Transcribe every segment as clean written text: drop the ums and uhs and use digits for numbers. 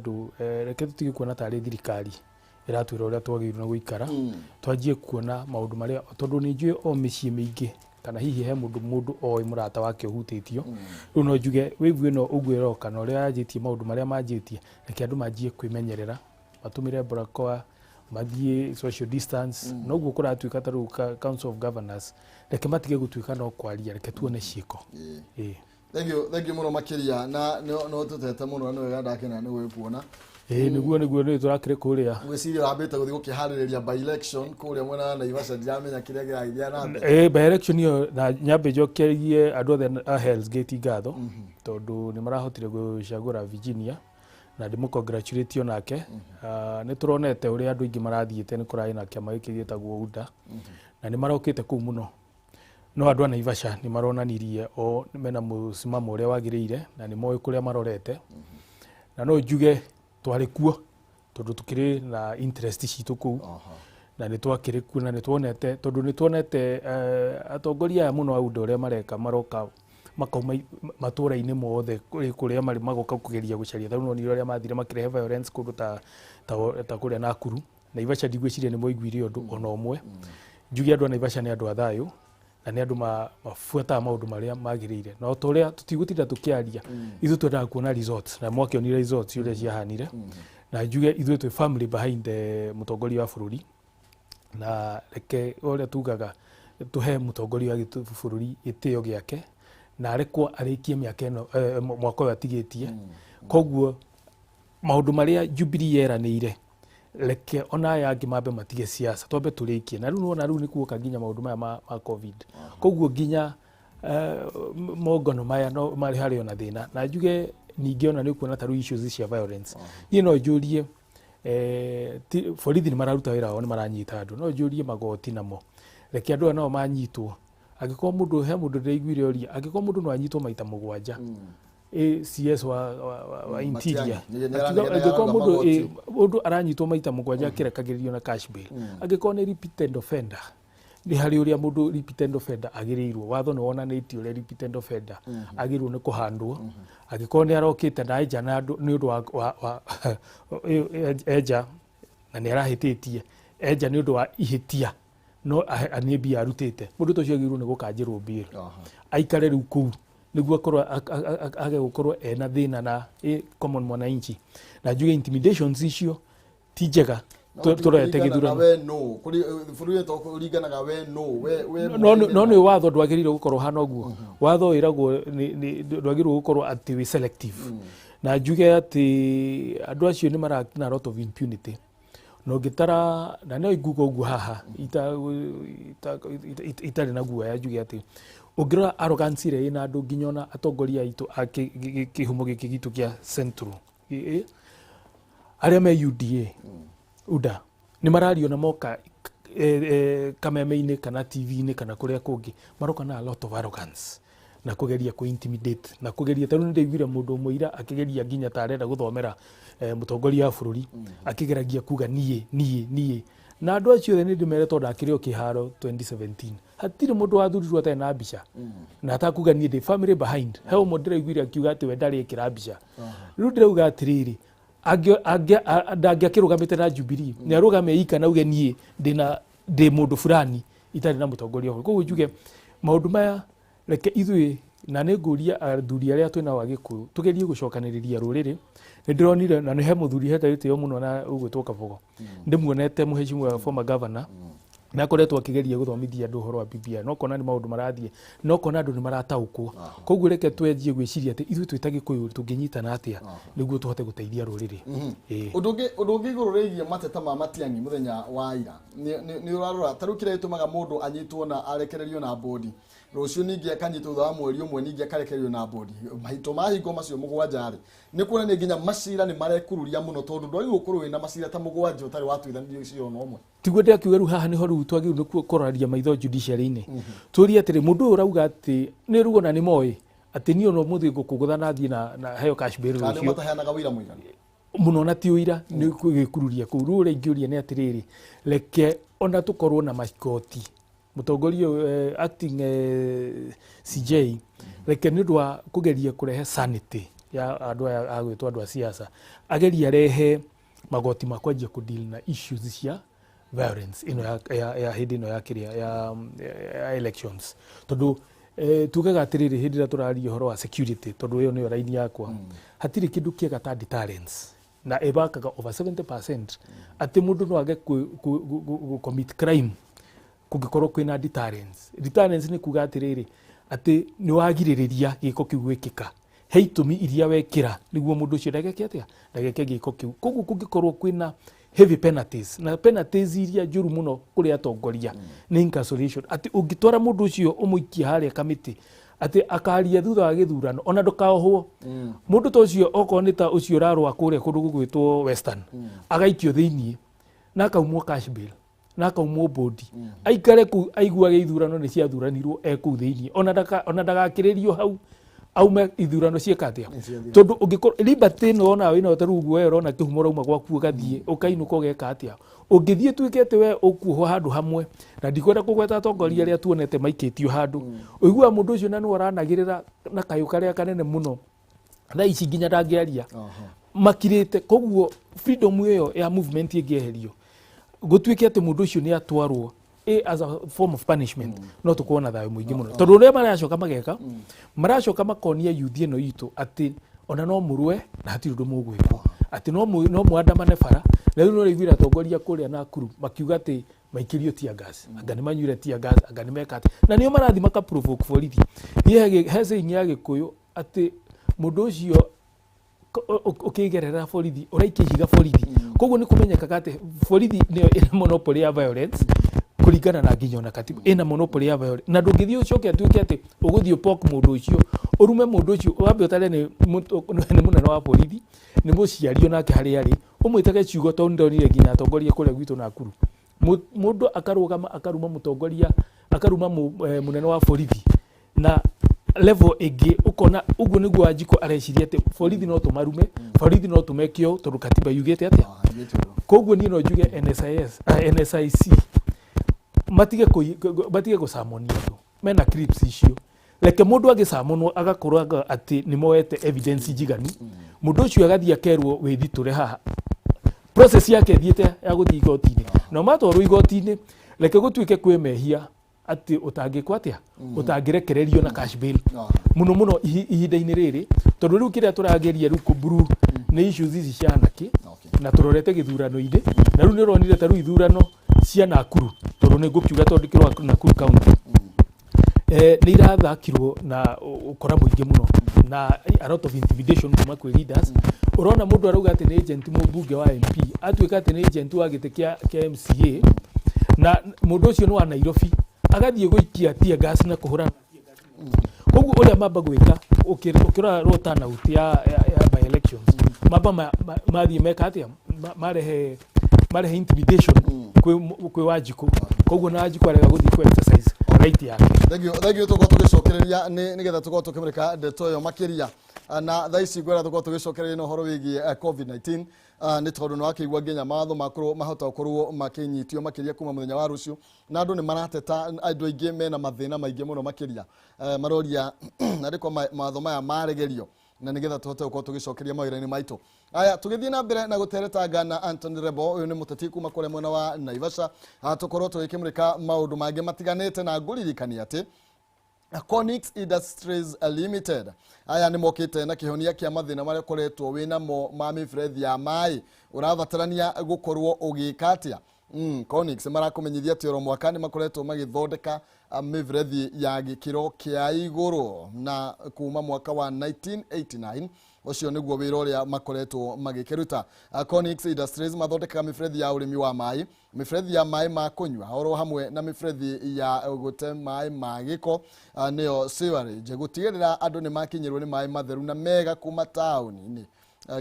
Andũ, reke tũtige kuona tarĩ thirikari ĩratwĩra ũrĩa twagĩrĩirwo nĩ gũikara. Twanjie kuona maũndũ marĩa, tondũ nĩ njũĩ o mĩciĩ mĩingĩ kana hihi he mũndũ oĩ mũrata wake ũhutĩtio. Rĩu no njuge wave ĩno ũguo ĩroka na ũrĩa yanjĩtie, maũndũ marĩa manjĩtie, reke andũ manjie kwĩmenyerera, matũmĩre barakoa, mathiĩ social distance. Noguo kũratuĩka ta rĩu Council of Governors, reke matige gũtuĩka no kwaria, reke tuone ciĩko. Ĩĩ. Thank you, thank you mũno makĩria, na no tũtete mũno, na nĩ wega, ndakena nĩ gũgĩkuona. Ĩĩ, nĩguo nĩ tũrakĩrĩ kũrĩa. Ngwĩciria ũrambĩte gũthiĩ gũkĩharĩrĩria by election kũrĩa mwena wa Naivasha, ndiramenya kĩrĩa kĩragĩthiĩ na mbere. Ĩĩ, by election ĩyo, na nyambe njokerie andũ othe a Hell's Gate ngatho, tondũ nĩ marahotire gũcagũra Virginia, na ndĩmũ congratulate onake. Ah, nĩ tũronete ũrĩa andũ aingĩ marathiĩte, nĩ kũrarĩ na kĩama gĩkĩ gĩtagwo UDA na nĩ marokĩte kũu mũno, no andũ a Naivasha nĩ maronanirie o mena mũsimamo ũrĩa wagĩrĩire na nĩ moĩ kũrĩa marorete. Na no njuge twarĩ kuo tondũ tũkĩrĩ na interest citũ kũu, na nĩ twakĩrĩ kuo na nĩ tuonete, tondũ nĩ tuonete atongoria aya mũno a UDA ũrĩa mareka, maroka makauma matũra-inĩ mothe kũrĩa marĩ, magoka kũgeria gũcaria. Tarĩu nonire ũrĩa mathire makĩrehe violence kũndũ ta kũrĩa Nakuru. Naivasha ndigwĩciria nĩ mwaiguire ũndũ ona ũmwe. Njuge andũ a Naivasha nĩ andũ a thayũ na nĩ andũ mabuataga maũndũ marĩa magĩrĩire, na o ta ũrĩa tũtigũtinda tũkĩaria, ithuĩ twendaga kuona results, na mwakĩonire results ũrĩa ciahanire. Na njuge ithuĩ twĩ family behind mũtongoria wa bũrũri, na reke ũrĩa tugaga tũhe mũtongoria wa bũrũri gĩtĩo gĩake na arekwo arĩkie mĩaka ĩno, mwaka ũyũ atigĩtie. Koguo maũndũ marĩa Jubilee yeranĩire, reke ona aya angĩ mambe matige siasa, twambe tũrĩkie. Na rĩu nĩwona rĩu nĩ kuoka nginya maũndũ maya ma COVID, koguo nginya mongano maya no marĩ harĩ ona thĩna. Na njuge ningĩ ona nĩ ũkuona ta rĩu issues cia violence, niĩ no njũrie, borithi nĩ mararuta wĩra wao, nĩ maranyita andũ, no njũrie magoti namo, reke andũ aya nao manyitwo. Angĩkorwo mũndũ, he mũndũ ndĩraiguire oria, angĩkorwo mũndũ no anyitwo maita 7, CS wa Interior Matiang'i. Nĩ- akiuga nĩ angĩkorwo arauga mũndũ magoti. Mũndũ aranyitwo maita 7 akĩrekagĩrĩrio na cash bail, angĩkorwo nĩ repeated offender, nĩ harĩ ũrĩa mũndũ repeated offender agĩrĩirwo, watho nĩ wonanĩtie ũrĩa repeated offender agĩrĩirwo nĩ kũhandwo. Angĩkorwo nĩ arokĩte na enja na andũ nĩ ũndũ wa enja na nĩ arahĩtĩtie, enja nĩ ũndũ wa ihĩtia, no nĩ mbia arutĩte, mũndũ ta ũcio agĩrĩirwo nĩ gũkanjĩrwo bail, aikare rĩu kũu nĩguo akorwo age gũkorwo ena thĩna na common mwananchi. Na njuge intimidations icio ti njega. Tũrorete gĩthurano. We no kuri bũrũri wetwo kũringanaga we no we No nĩ watho ndwagĩrĩirwo gũkorwo hana ũguo. Watho wĩragwo ndwagĩrĩirwo gũkorwo atĩ wĩ selective. Na njuge atĩ andũ acio nĩ mara na lot of impunity, na ũngĩtara, na no nguga ũguo haha itarĩ na guoya, njuge atĩ ũngĩrora arrogance ĩrĩa ĩna andũ, nginya ona atongoria aitũ a kĩhumo gĩkĩ gitũ kĩa Central, arĩa me UDA, UDA, nĩ marario na moka kameme-inĩ kana TV-inĩ kana kũrĩa kũngĩ, maroka na a lot of arrogance na kũgeria kũ intimidate na kũgeria. Tarĩu nĩ ndaiguire mũndũ ũmwe ira akĩgeria nginya ta arenda gũthomera mũtongoria wa bũrũri, akĩgeragia kuga niĩ niĩ niĩ, na andũ acio othe nĩ ndĩmere, tondũ ndakĩrĩ o kĩharo 2017, hatirĩ mũndũ wathurirwo atarĩ na mbica na atakuga niĩ ndĩ family behind. He ũmwe ndĩraiguire akiuga atĩ we ndarĩ ĩkĩra mbica. Rĩu ndĩrauga atĩrĩrĩ, ndangĩakĩrũgamĩte na Jubilee, nĩ arũgame ika na auge niĩ ndĩna ndĩ mũndũ fulani itarĩ na mũtongoria wa bũrũri. Koguo njuge maũndũ maya, reke ithuĩ, na nĩ ngũria athuri arĩa twĩnao a Gĩkũyũ, tũgerie gũcokanĩrĩria rũrĩrĩ. Nĩ ndĩronire na nĩ he mũthuri hete gĩtĩo mũno na ũgwĩtwo Kabogo, ndĩmuonete, mũheshimiwa former governor, nĩ akoretwo akĩgeria gũthomithia andũ ũhoro wa BBI, no kona nĩ maũndũ marathiĩ, no kona andũ nĩ marataũkwo. Koguo reke twenjie gwĩciria atĩ ithuĩ twĩ ta Gĩkũyũ tũngĩnyitana atĩa nĩguo tũhote gũteithia rũrĩrĩ. Ĩĩ. Ũndũ ũngĩ igũrũ rĩgiĩ mateta ma Matiang'i mũthenya wa ira, nĩ ũrarora ta rĩu kĩrĩa gĩtũmaga mũndũ anyitwo na arekererio na bond, rũciũ ningĩ akanyitwo thutha wa mweri ũmwe, ningĩ akarekererio na bond, mahito mahingo macio 7 rĩ, nĩ kuonania nginya macira nĩ marekururia mũno, tondũ ndwagĩrĩirwo gũkorwo wĩna macira ta 7 ũtarĩ watuithanirio cira ona ũmwe. Tiguo ndĩrakiuga, rĩu haha nĩho rĩu twagĩrĩirwo nĩ kũroraria maitho judiciary-inĩ, tũrie atĩrĩ, mũndũ ũyũ ũrauga atĩ nĩ rĩu ona nĩ moĩ atĩ niĩ ona ũmũthĩ ngũkũgũtha na thiĩ na heo cash bail kana nĩ rũciũ. Mataheanaga wĩira mũiganu. Mũno, na ti ũira nĩ gwĩkururia kũu. Rĩu ũrĩa ingĩũria nĩ atĩrĩrĩ, reke ona tũkorwo na magoti, mũtongoria ũyũ, acting CJ, reke nĩ ũndũ wa kũgeria kũrehe sanity. Ya andũ aya a gwĩtwo andũ a siasa, ageria arehe magoti ma kwanjia kũ deal na issues cia violence ĩno ya hĩndĩ ĩno ya kĩrĩa ya elections, tondũ tugaga atĩrĩrĩ, hĩndĩ ĩrĩa tũraria ũhoro wa security, tondũ ĩyo nĩyo raini yakwa, hatirĩ kĩndũ kĩega ta deterrence, na ĩbakaga over 70% atĩ mũndũ no age kũ commit crime kũngĩkorwo kwĩna deterrence. Deterrence nĩ kuga atĩrĩrĩ, atĩ nĩ wagirĩrĩria gĩko kĩu gwĩkĩka, he itũmi iria wekĩra nĩguo mũndũ ũcio ndageke atĩa, ndageke gĩko kĩu. Koguo kũngĩkorwo kwĩna heavy penalties, na penalties iria njũru mũno kũrĩ atongoria nĩ incarceration, atĩ ũngĩtwara mũndũ ũcio ũmũikie harĩa kamĩtĩ atĩ akaria thutha wa gĩthurano, ona ndũkaohwo mũndũ ta ũcio, okorwo nĩ ta ũcio ũrarũa kũrĩa kũndũ gũgwĩtwo Western, agaikio thĩiniĩ na akaumwo cash bail na akaumwo bodi, aikare kũu aiguage ithurano nĩ ciathuranirwo e kũu thĩiniĩ, ona ndagakĩrĩrio hau aume ithurano ciĩka atĩa. Tondũ ũngĩkorwo liberty ĩno ona wĩna ta rĩu ũguo we ũrona kĩhumo ũrauma gwaku ũgathiĩ ũkainũka ũgeka atĩa, ũngĩthiĩ tuĩke atĩ we ũkuohwo handũ hamwe, na ndikwenda kũgweta atongoria arĩa tuonete maikĩtio handũ, ũiguaga mũndũ ũcio na nĩwe ũranagĩrĩra na kayũ karĩa kanene mũno thaa ici nginya ndangĩaria, makirĩte. Koguo freedom ĩyo ya movement ĩngĩeherio, gũtuĩke atĩ mũndũ ũcio nĩ atwarwo as a form of punishment, no tũkorwo na thayũ mũingĩ mũno, tondũ ũrĩa maracoka mageka, maracoka makonia yuthi ĩno itũ atĩ ona no mũrũe na hatirĩ ũndũ mũgwĩkwo, atĩ no mwandamane bara. Na rĩu no ũraiguire atongoria kũrĩa Nakuru makiuga atĩ maikĩrio tear gas, anga nĩ manyuire tear gas, anga nĩ meka atĩ, na nĩo marathiĩ maka provoke borithi. Niĩ he saying ya Gĩkũyũ atĩ mũndũ ũcio ũkĩgerera borithi ũraikia ihiga borithi. Koguo nĩ kũmenyekaga atĩ borithi nĩyo ĩna monopoly ya violence, kũringana na nginya ona katiba ĩna monopoly ya violence, na ndũngĩthiĩ ũcoke atuĩke atĩ ũgũthiĩ ũpoke mũndũ ũcio, ũrume mũndũ ũcio, wambe ũtare nĩ mũnene wa borithi, nĩ mũciari onake harĩa arĩ, ũmwĩtage ciugo, tondũ nĩndonire nginya atongoria kũrĩa gwitũ Nakuru, mũndũ akarũgama akaruma mũtongoria, akaruma mũnene wa borithi na level ĩngĩ, ũkona ũguo nĩguo Wanjikũ areciria atĩ borithi no tũmarume, borithi no tũmeke ũũ, tondũ katiba yugĩte atĩa. Koguo niĩ no njuge NSIS, NSIC matige gũcamonia andũ mena clips icio. Reke mũndũ agĩcamonwo agakorwo atĩ nĩ moete evidence njiganu, mũndũ ũcio agathiĩ akerwo wĩthitũre haha, process yake ĩthiĩte ya gũthiĩ igoti-inĩ, na matwarwo igoti-inĩ, reke gũtuĩke kwĩ mehia atĩ ũtangĩkwo atĩa, ũtangĩrekererio na cash bail, mũno mũno ihinda-inĩ rĩrĩ, tondũ rĩu kĩrĩa tũrageria rĩu kũburu nĩ issues ici cia anake, na tũrorete gĩthurano-inĩ, na rĩu nĩ ũronire ta rĩu ithurano cia Nakuru, tondũ nĩ ngũkiuga tondũ ndĩkĩrwa Nakuru County, nĩ irathakirwo na ũkora mũingĩ mũno na a lot of intimidation kuma kwĩ leaders. Ũrona mũndũ arauga atĩ nĩ agent mũmbunge wa MP, atuĩka atĩ nĩ agent wa gĩtĩ kĩa MCA, na mũndũ ũcio nĩ wa Nairobi, agathiĩ gũikia tear gas na kũhũrana. Koguo ũrĩa mamba gwĩka, ũkĩrora raw turnout ya by elections, mamba mathiĩ meka atĩa, marehe intimidation kwĩ Wanjikũ, koguo na Wanjikũ arega gũthiĩ kũ exercise right yake. Thank you, thank you. Tũkorwo tũgĩcokereria nĩgetha tũkorwo tũkĩmũrĩka ndeto ĩyo makĩria. Na thaa ici ngwĩra tũkorwo tũgĩcokereria na ũhoro wĩgiĩ COVID-19, nĩ tondũ nĩ wakĩigua nginya mawatho makorwo mahota gũkorwo makĩnyitio makĩria kuma mũthenya wa rũciũ, na andũ nĩ marateta, andũ aingĩ mena mathĩna maingĩ mũno makĩria. Maroria narĩ kwa mawatho maya maregerio na nĩgetha tũhote gũkorwo tũgĩcokeria mawĩra-inĩ maitũ. Aya, tũgĩthiĩ na mbere na gũteretanga na Anthony Rebo, ũyũ nĩ mũteti kuma kũrĩa mwena wa Naivasha. Tũkorwo tũgĩkĩmũrĩka maũndũ mangĩ matiganĩte, na ngũririkania atĩ Conix Industries Limited aya nĩ mokĩte na kĩhonia kĩa mathĩna marĩa ũkoretwo wĩnamo ma mĩberethi ya maĩ. Ũrabatarania gũkorwo ũgĩka atĩa? Conix marakũmenyithia atĩ oro mwaka nĩ makoretwo magĩthondeka mĩberethi ya gĩkĩro kĩa igũrũ, na kuma mwaka wa 1989 ũcio nĩguo wĩra ũrĩa makoretwo magĩkĩruta. Conix Industries mathondekaga mĩberethi ya ũrĩmi wa maĩ, mĩberethi ya maĩ ma kũnyua, oro hamwe na mĩberethi ya gũte maĩ ma gĩko, nĩyo sewerage, gũtigĩrĩra andũ nĩ makinyĩrwo nĩ maĩ matheru na mega kuma taũni-inĩ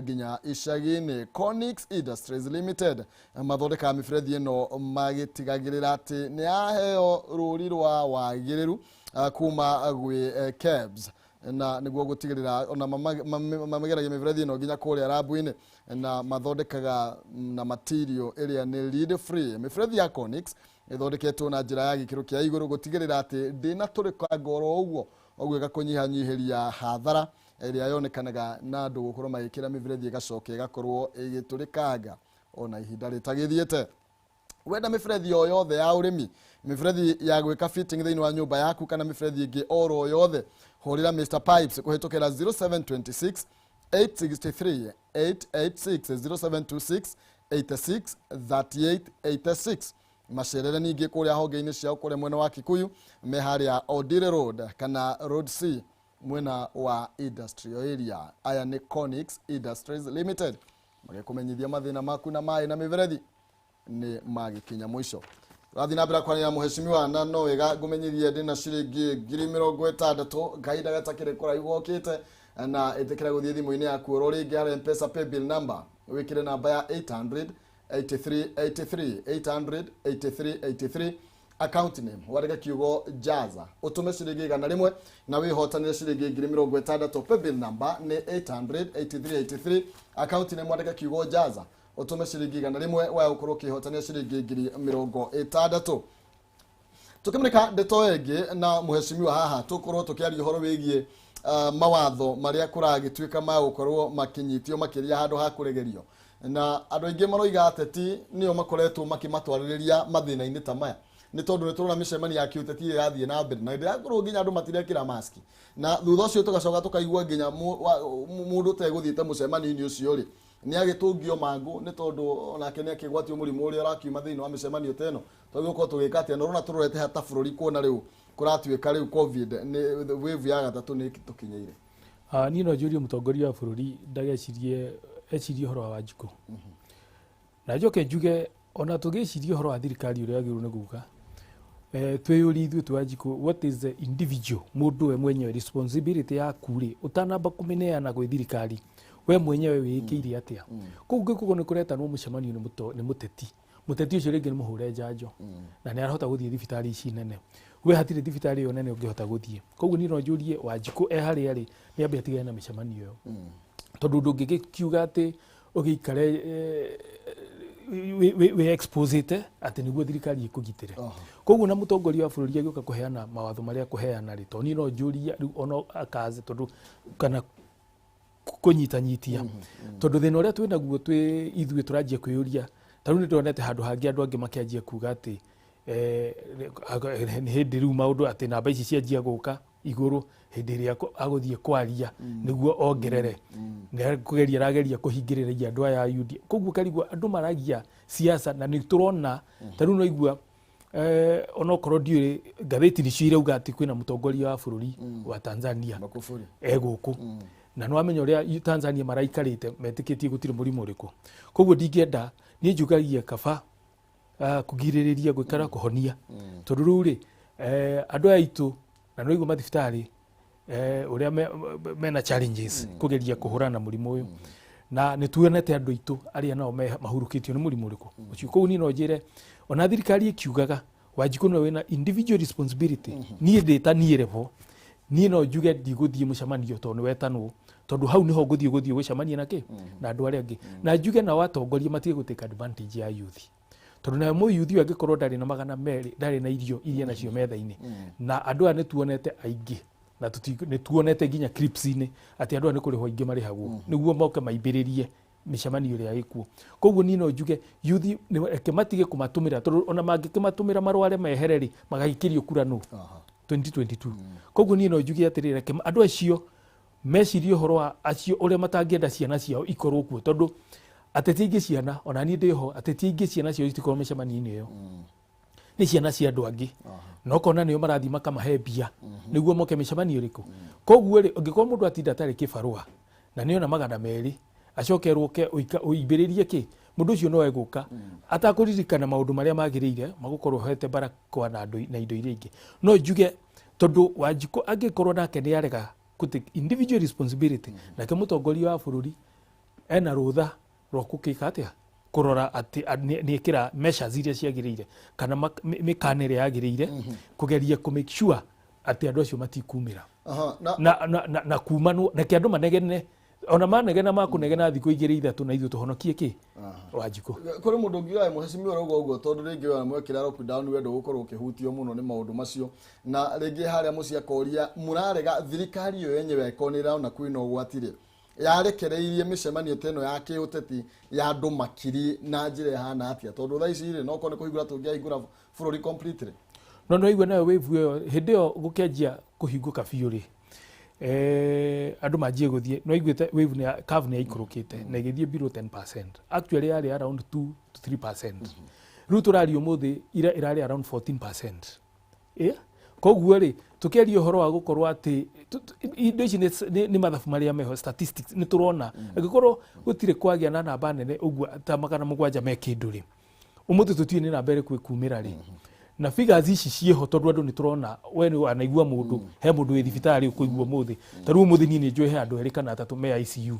nginya icagi-inĩ. Conix Industries Limited mathondekaga mĩberethi ĩno magĩtigagĩrĩra atĩ nĩ yaheo rũri rwa wagĩrĩru kuma gwĩ KEBS, na nĩguo gũtigĩrĩra ona mamageragia mĩberethi ĩno nginya kũrĩa rabu-inĩ, na mathondekaga na material ĩrĩa nĩ lead free. Mĩberethi ya Conix ĩthondeketwo na njĩra ya gĩkĩro kĩa igũrũ gũtigĩrĩra atĩ ndĩnatũrĩka ngoro, ũguo ũguo ĩgakũnyihanyihĩria hathara. Ĩrĩa yonekanaga na andũ gũkorwo magĩkĩra mĩberethi ĩgacoka ĩgakorwo ĩgĩtũrĩkanga ona ihinda rĩtagĩthiĩte. Wenda mĩberethi o yothe ya ũrĩmi, mĩberethi ya gwĩka fitting thĩinĩ wa nyũmba yaku, kana mĩberethi ĩngĩ oro yothe, hũrĩra Mr Pipes kũhĩtũkĩra 0726 863 886, 0726 86 38 86. Macerere ningĩ kũrĩa honge-inĩ ciao kũrĩa mwena wa Kikuyu, me harĩa Odire Road kana Road C, mwena wa Industrial Area. Aya nĩ Conix Industries Limited, magĩkũmenyithia mathĩna maku na maĩ na mĩberethi nĩ magĩkinya mũico. Tũrathiĩ na mbere kwaria na mũhecimiwa, na no wega ngũmenyithie ndĩna ciringi 60,000 kahinda gatakĩrĩ kũraihu gokĩte, na ĩtĩkĩra gũthiĩ thimũ-inĩ yaku oro rĩngĩ harĩa Mpesa paybill number, wĩkĩre namba ya 800 83 83, 800 83 83, account name wandĩke kiugo "jaza", ũtũme ciringi 100 na wĩhotanĩre ciringi 60,000. Paybill number nĩ 800 83 83, account name wandĩke kiugo "jaza", ũtũme ciringi 100 waya gũkorwo ũkĩhotanĩra ciringi 60,000. Tukĩmũrĩka ndeto ĩngĩ na mũhecimiwa haha, tũkorwo tũkĩaria ũhoro wĩgiĩ mawatho marĩa kũragĩtuĩka ma gũkorwo makĩnyitio makĩria handũ ha kũregerio, na andũ aingĩ maroiga ateti nĩo makoretwo makĩmatwarĩrĩria mathĩna-inĩ ta maya, nĩ tondũ nĩ tũrona mĩcemanio ya kĩũteti ĩrĩa ĩrathiĩ na mbere na ndĩrakorwo nginya andũ matirekĩra maski, na thutha ũcio tũgacoka tũkaigua nginya mũndũ ũtegũthiĩte mũcemanio-inĩ ũcio rĩ, nĩ agĩtũngio mangũ, nĩ tondũ onake nĩ akĩgwatio mũrimũ ũrĩa ũrakiuma thĩinĩ wa mĩcemanio ta ĩno. Twagĩrĩirwo gũkorwo tũgĩka atĩa? Na ũrona tũrorete hata bũrũri kuona rĩu kũratuĩka rĩu COVID nĩ wave ya gatatũ nĩ tũkinyĩire? Ah, niĩ no njũrie mũtongoria wa bũrũri ndagecirie, ecirie ũhoro wa Wanjikũ, na njoke njuge ona tũgĩciria ũhoro wa thirikari ũrĩa yagĩrĩirwo nĩ guka, twĩyũrie ithuĩ twĩ Wanjikũ, what is the individual, mũndũ we mwenyewe, responsibility yaku rĩ, ũtanamba kũmĩneana gwĩ thirikari, we mwenyewe wĩĩkĩire atĩa? Koguo ngĩkorwo nĩ kũretanwo mũcemanio nĩ mũteti, mũteti ũcio rĩngĩ nĩ mũhũre njanjo na nĩ arahota gũthiĩ thibitarĩ ici nene, we hatirĩ thibitarĩ ĩyo nene ũngĩhota gũthiĩ. Koguo niĩ no njũrie Wanjikũ e harĩa arĩ nĩ ambe atigane na mĩcemanio ĩyo, tondũ ndũngĩgĩkiuga atĩ ũgĩikare wĩ exposite atĩ nĩguo thirikari ĩkũgitĩre. Koguo na mũtongoria wa bũrũri agĩũka kũheana mawatho marĩa kũheana rĩ, tondũ niĩ no njũrie rĩu ona akaze tondũ kana kũnyitanyitia, tondũ thĩna ũrĩa twĩ naguo twĩ ithuĩ tũranjia kwĩyũria. Ta rĩu nĩ ndonete handũ hangĩ andũ angĩ makĩanjia kuga atĩ nĩ hĩndĩ rĩu maũndũ atĩ namba ici cianjia gũka igũrũ, hĩndĩ ĩrĩa agũthiĩ kwaria nĩguo ongerere, nĩ kũgeria arageria kũhingĩrĩria andũ aya a UDA. Koguo karigwo andũ maragia siasa, na nĩ tũrona ta rĩu noigua onokorwo ndiũĩ ngathĩti nĩcio irauga atĩ kwĩna mũtongoria wa bũrũri wa Tanzania Magufuli e gũkũ, na nĩ wamenya ũrĩa Tanzania maraikarĩte metĩkĩtie gũtirĩ mũrimũ ũrĩkũ. Koguo ndingĩenda, niĩ njugagia kaba kũgirĩrĩria gũikara kũhonia, tondũ rĩu rĩ andũ aya aitũ na nĩwaigua mathibitarĩ ũrĩa mena challenges kũgeria kũhũrana na mũrimũ ũyũ, na nĩ tuonete andũ aitũ arĩa nao mahurũkĩtio nĩ mũrimũ ũrĩkũ ũcio. Koguo niĩ no njĩre ona thirikari ĩkiugaga Wanjikũ nĩwe wĩna individual responsibility, niĩ ndĩta niĩ revo, niĩ no njuge ndigũthiĩ mũcemanio tondũ nĩ wetanwo, tondũ hau nĩho ngũthiĩ gũthiĩ gũcemania na kĩ na andũ arĩa angĩ. Na njuge nao atongoria matige gũtake advantage ya youth, tondũ nayo mũyuthi ũyũ angĩkorwo ndarĩ na 200, ndarĩ na irio iria nacio metha-inĩ. Na andũ aya nĩ tuonete aingĩ na nĩ tuonete nginya clips-inĩ atĩ andũ aya nĩ kũrĩhwo aingĩ marĩhagwo nĩguo moke maimbĩrĩrie mĩcemanio ĩrĩa ĩkuo. Koguo niĩ no njuge yuthi reke matige kũmatũmĩra, tondũ ona mangĩkĩmatũmĩra marware mehere rĩ, magagĩkĩrio kura nũ 2022? Koguo niĩ no njuge atĩrĩrĩ, reke andũ acio mecirie ũhoro wa acio ũrĩa matangĩenda ciana ciao ikorwo kuo, tondũ ateti aingĩ ciana, ona niĩ ndĩho, ateti aingĩ ciana ciao itikorwo mĩcemanio-inĩ ĩyo, nĩ ciana cia andũ angĩ, na ũkona nĩo marathiĩ makamahe mbia nĩguo moke mĩcemanio ĩrĩkũ. Koguo rĩ, ũngĩkorwo mũndũ atinda atarĩ kĩbarũa na nĩona 200 acokerwo ke ũimbĩrĩrie kĩ, mũndũ ũcio no egũka atakũririkana maũndũ marĩa magĩrĩire magũkorwo ohete barakoa na andũ na indo iria ingĩ. No njuge tondũ Wanjikũ angĩkorwo nake nĩ arega kũ take individual responsibility, nake mũtongoria wa bũrũri ena rũtha rwa gũkĩka atĩa, kũrora atĩ nĩ ekĩra measures iria ciagĩrĩire kana mĩkana ĩrĩa yagĩrĩire kũgeria kũ make sure atĩ andũ acio matikumĩra. Aha, na Na kumanwo, reke andũ manegene. Ona manegena makunegena thikũ igĩrĩ ithatũ na ithuĩ tũhonokie kĩ Wanjikũ. Kũrĩ mũndũ ũngiuga mũhecimiwa ũrauga ũguo tondũ rĩngĩ we mwekĩra lockdown we ndũgũkorwo ũkĩhutio mũno nĩ maũndũ macio, na rĩngĩ harĩa mũciĩ akoria mũrarega thirikari ĩyo yenyewe ĩkorwo nĩ ĩrona kwĩna ũgwati rĩ, yarekereirie mĩcemanio ta ĩno ya kĩũteti ya andũ makiri na njĩra ĩhana atĩa, tondũ thaa ici rĩ no korwo nĩ kũhingũra tũngĩahingũra bũrũri completely. No nĩ waigua nayo wave ĩyo hĩndĩ ĩyo gũkĩanjia kũhingũka biũ rĩ, andũ manjie gũthiĩ no iguĩte wave nĩ curve nĩ yaikũrũkĩte na ĩgĩthiĩ below 10%. Actually yarĩ around 2 to 3%. Rĩu tũraria ũmũthĩ ira ĩrarĩ around 14%. Yeah? Koguo rĩ tũkĩaria ũhoro wa gũkorwo atĩ indo ici nĩ mathabu marĩa meho, statistics nĩ tũrona angĩkorwo gũtirĩ kwagĩa na namba nene ũguo ta 700 me kĩndũ rĩ, ũmũthĩ tũtiũĩ nĩ namba ĩrĩkũ ĩkumĩra rĩ, na figures ici ciĩho tondũ andũ nĩ tũrona we nĩ wanaigua mũndũ he mũndũ wĩ thibitarĩ ũkũigua ũmũthĩ, ta rĩu ũmũthĩ niĩ nĩ njũĩ he andũ erĩ kana atatũ me ICU